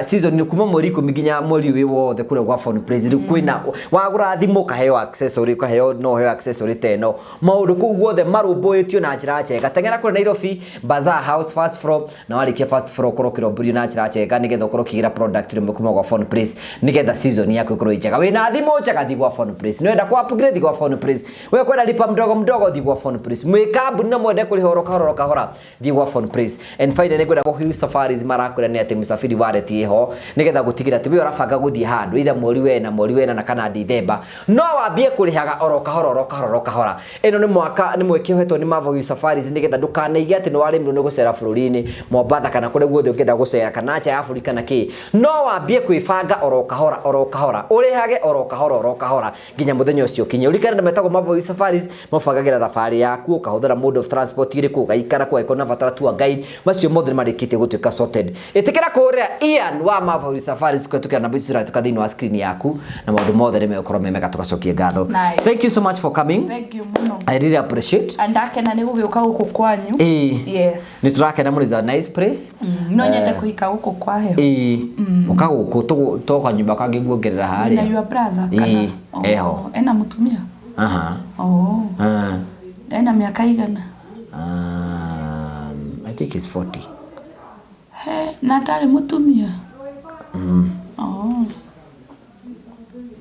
Season nĩ kuma mweri 10 nginya mweri ũyũ wothe kũrĩa gwa Phone Place. Rĩu kwĩna wagũra thimũ ũkaheo accessory, ũkaheo no ũheo accessory ta ĩno. Maũndũ kũu guothe marũmbũĩtio na njĩra njega. Teng'era kũrĩa Nairobi, Bazaar House first floor, na warĩkia first floor ũkorwo ũkĩrũmbũirio na njĩra njega nĩgetha ũkorwo ũkĩgĩra product rĩmwe kuma gwa Phone Place nĩgetha season yaku ĩkorwo ĩ njega. Wĩna thimũ njega thiĩ gwa Phone Place. Nĩwenda kũ upgrade thiĩ gwa Phone Place. We kwenda lipa mdogo mdogo thiĩ gwa Phone Place. Mwĩ kambuni na mwende kũrĩha oro kahora oro kahora thiĩ gwa Phone Place. And finally ngwenda kũhiu Safaris marakwĩra nĩ atĩ Msafiri wallet ĩho nĩgetha gũtigĩra atĩ we ũrabanga gũthiĩ handũ either mweri wena mweri wena na kana Dithemba no wambie kũrĩhaga oro kahora oro kahora oro kahora. Ĩno nĩ mwaka nĩ mweke ũhetwo nĩ Mavoi Safaris nĩgetha ndũkanaige atĩ nĩ warĩmirwo nĩ gũcera bũrũri-inĩ Mombatha kana kũrĩa guothe ũngĩenda gũcera kana nja ya bũrũri kana kĩ, no wambie kwĩbanga oro kahora oro kahora ũrĩhage oro kahora oro kahora nginya mũthenya ũcio ũkinye. Ũririkane andũ metagwo Mavoi Safaris mabangagĩra thabarĩ yaku, ũkahũthĩra mode of transport ĩrĩkũ, ũgaikara kũ, angĩkorwo ũrabatara tour guide, macio mothe nĩ marĩkĩtie gũtuĩka sorted. Ĩtĩkĩra kũhũrĩra Ian wa Mavoi Safaris. Safaris kũhetũkĩra namba ici cirahĩtũka thĩinĩ wa screen yaku, na maũndũ mothe nĩ megũkorwo me mega. Tũgacokie ngatho. Nice. Thank you so much for coming. Thank you mũno. I really appreciate. Ndakena nĩ gũgĩũka gũkũ kwanyu. Yes. Nĩ tũrakena mũno, is a nice place. No nyende kũhika gũkũ kwa heho. Ĩĩ, ũka gũkũ toka nyũmba kangĩguongerera Na harĩa. Your brother Ĩĩ, kana? Oh, eho. Ena mũtumia? Aha. Oh. Ah. Ena mĩaka igana? I think it's 40. He, na ndarĩ mũtumia? Oh.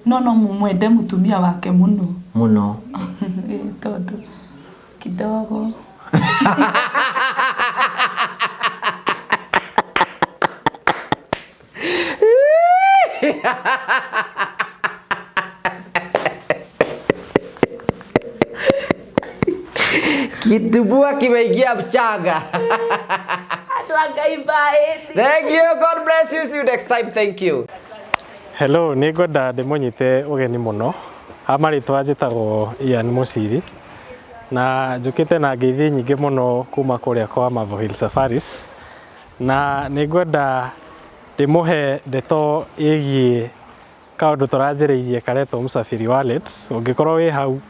No mwende mũtumia wake mũno. Mũno. Ĩĩ, tondũ kidogo. Kitumbua kimeingia mchanga. Andũ a Ngai, bye. Thank you. God bless you. See you next time. Thank you. Hello, nĩ ngwenda ndĩmũnyite ũgeni mũno. Ha marĩtwa njĩtagwo Ian Mũciri na njũkĩte na ngeithi nyingĩ mũno kuma kũrĩa kwa Mavo Hill Safaris, na nĩ ngwenda ndĩmũhe ndeto ĩgiĩ kaũndũ tũranjĩrĩirie karetwo Msafiri Wallet. Ũngĩkorwo wĩ hau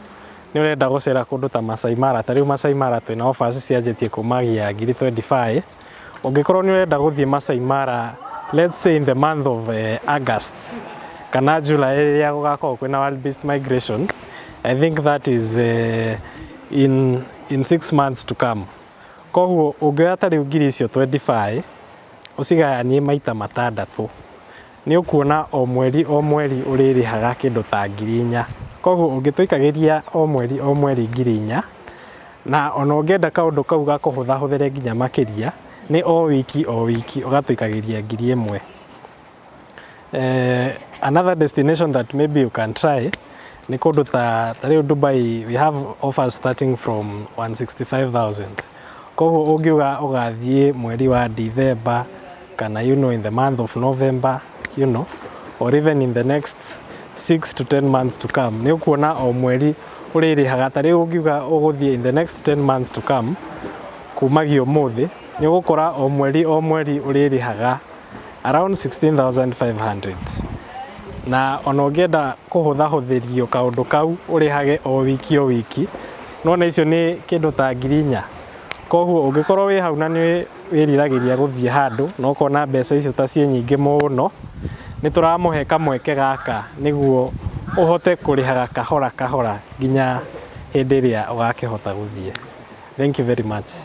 nĩ ũrenda gũcera kũndũ ta Masai Mara, ta rĩu Masai Mara twĩna offers cianjĩtie kumagia ngiri 25. Ũngĩkorwo nĩ ũrenda gũthiĩ Masai Mara, let's say in the month of August kana July, rĩrĩa gũgakorwo kwĩna wildebeest migration, I think that is in 6 months to come. Koguo ũngĩoya ta rĩu ngiri icio 25 ũcigayanie maita matandatũ, nĩ ũkuona o mweri o mweri ũrĩrĩhaga kĩndũ ta 4,000. Koguo ũngĩtũikagĩria o mweri o mweri 4,000, na ona ũngĩenda kaũndũ kau gakũhũthahũthĩre nginya makĩria, nĩ o wiki o wiki ũgatũikagĩria 1,000. Another destination that maybe you can try nĩ kũndũ ta rĩu Dubai, we have offers starting from 165,000. Koguo ũngiuga ũgathiĩ mweri wa December kana in the month of November, or even in the next 6 to 10 months to come, nĩ ũkuona o mweri ũrĩrĩhaga, ta rĩu ũngiuga ũgũthiĩ in the next 10 months to come kumagia ũmũthĩ, nĩ ũgũkora o mweri o mweri ũrĩrĩhaga around 16,500. Na ona ũngĩenda kũhũthahũthĩrio kaũndũ kau, ũrĩhage o wiki o wiki, nona icio nĩ kĩndũ ta 4,000. Koguo ũngĩkorwo wĩ hau na nĩ wĩriragĩria gũthiĩ handũ na ũkona mbeca icio ta ciĩ nyingĩ mũno, nĩ tũramũhe kamweke gaka nĩguo ũhote kũrĩhaga kahora kahora nginya hĩndĩ ĩrĩa ũgakĩhota gũthiĩ. Thank you very much.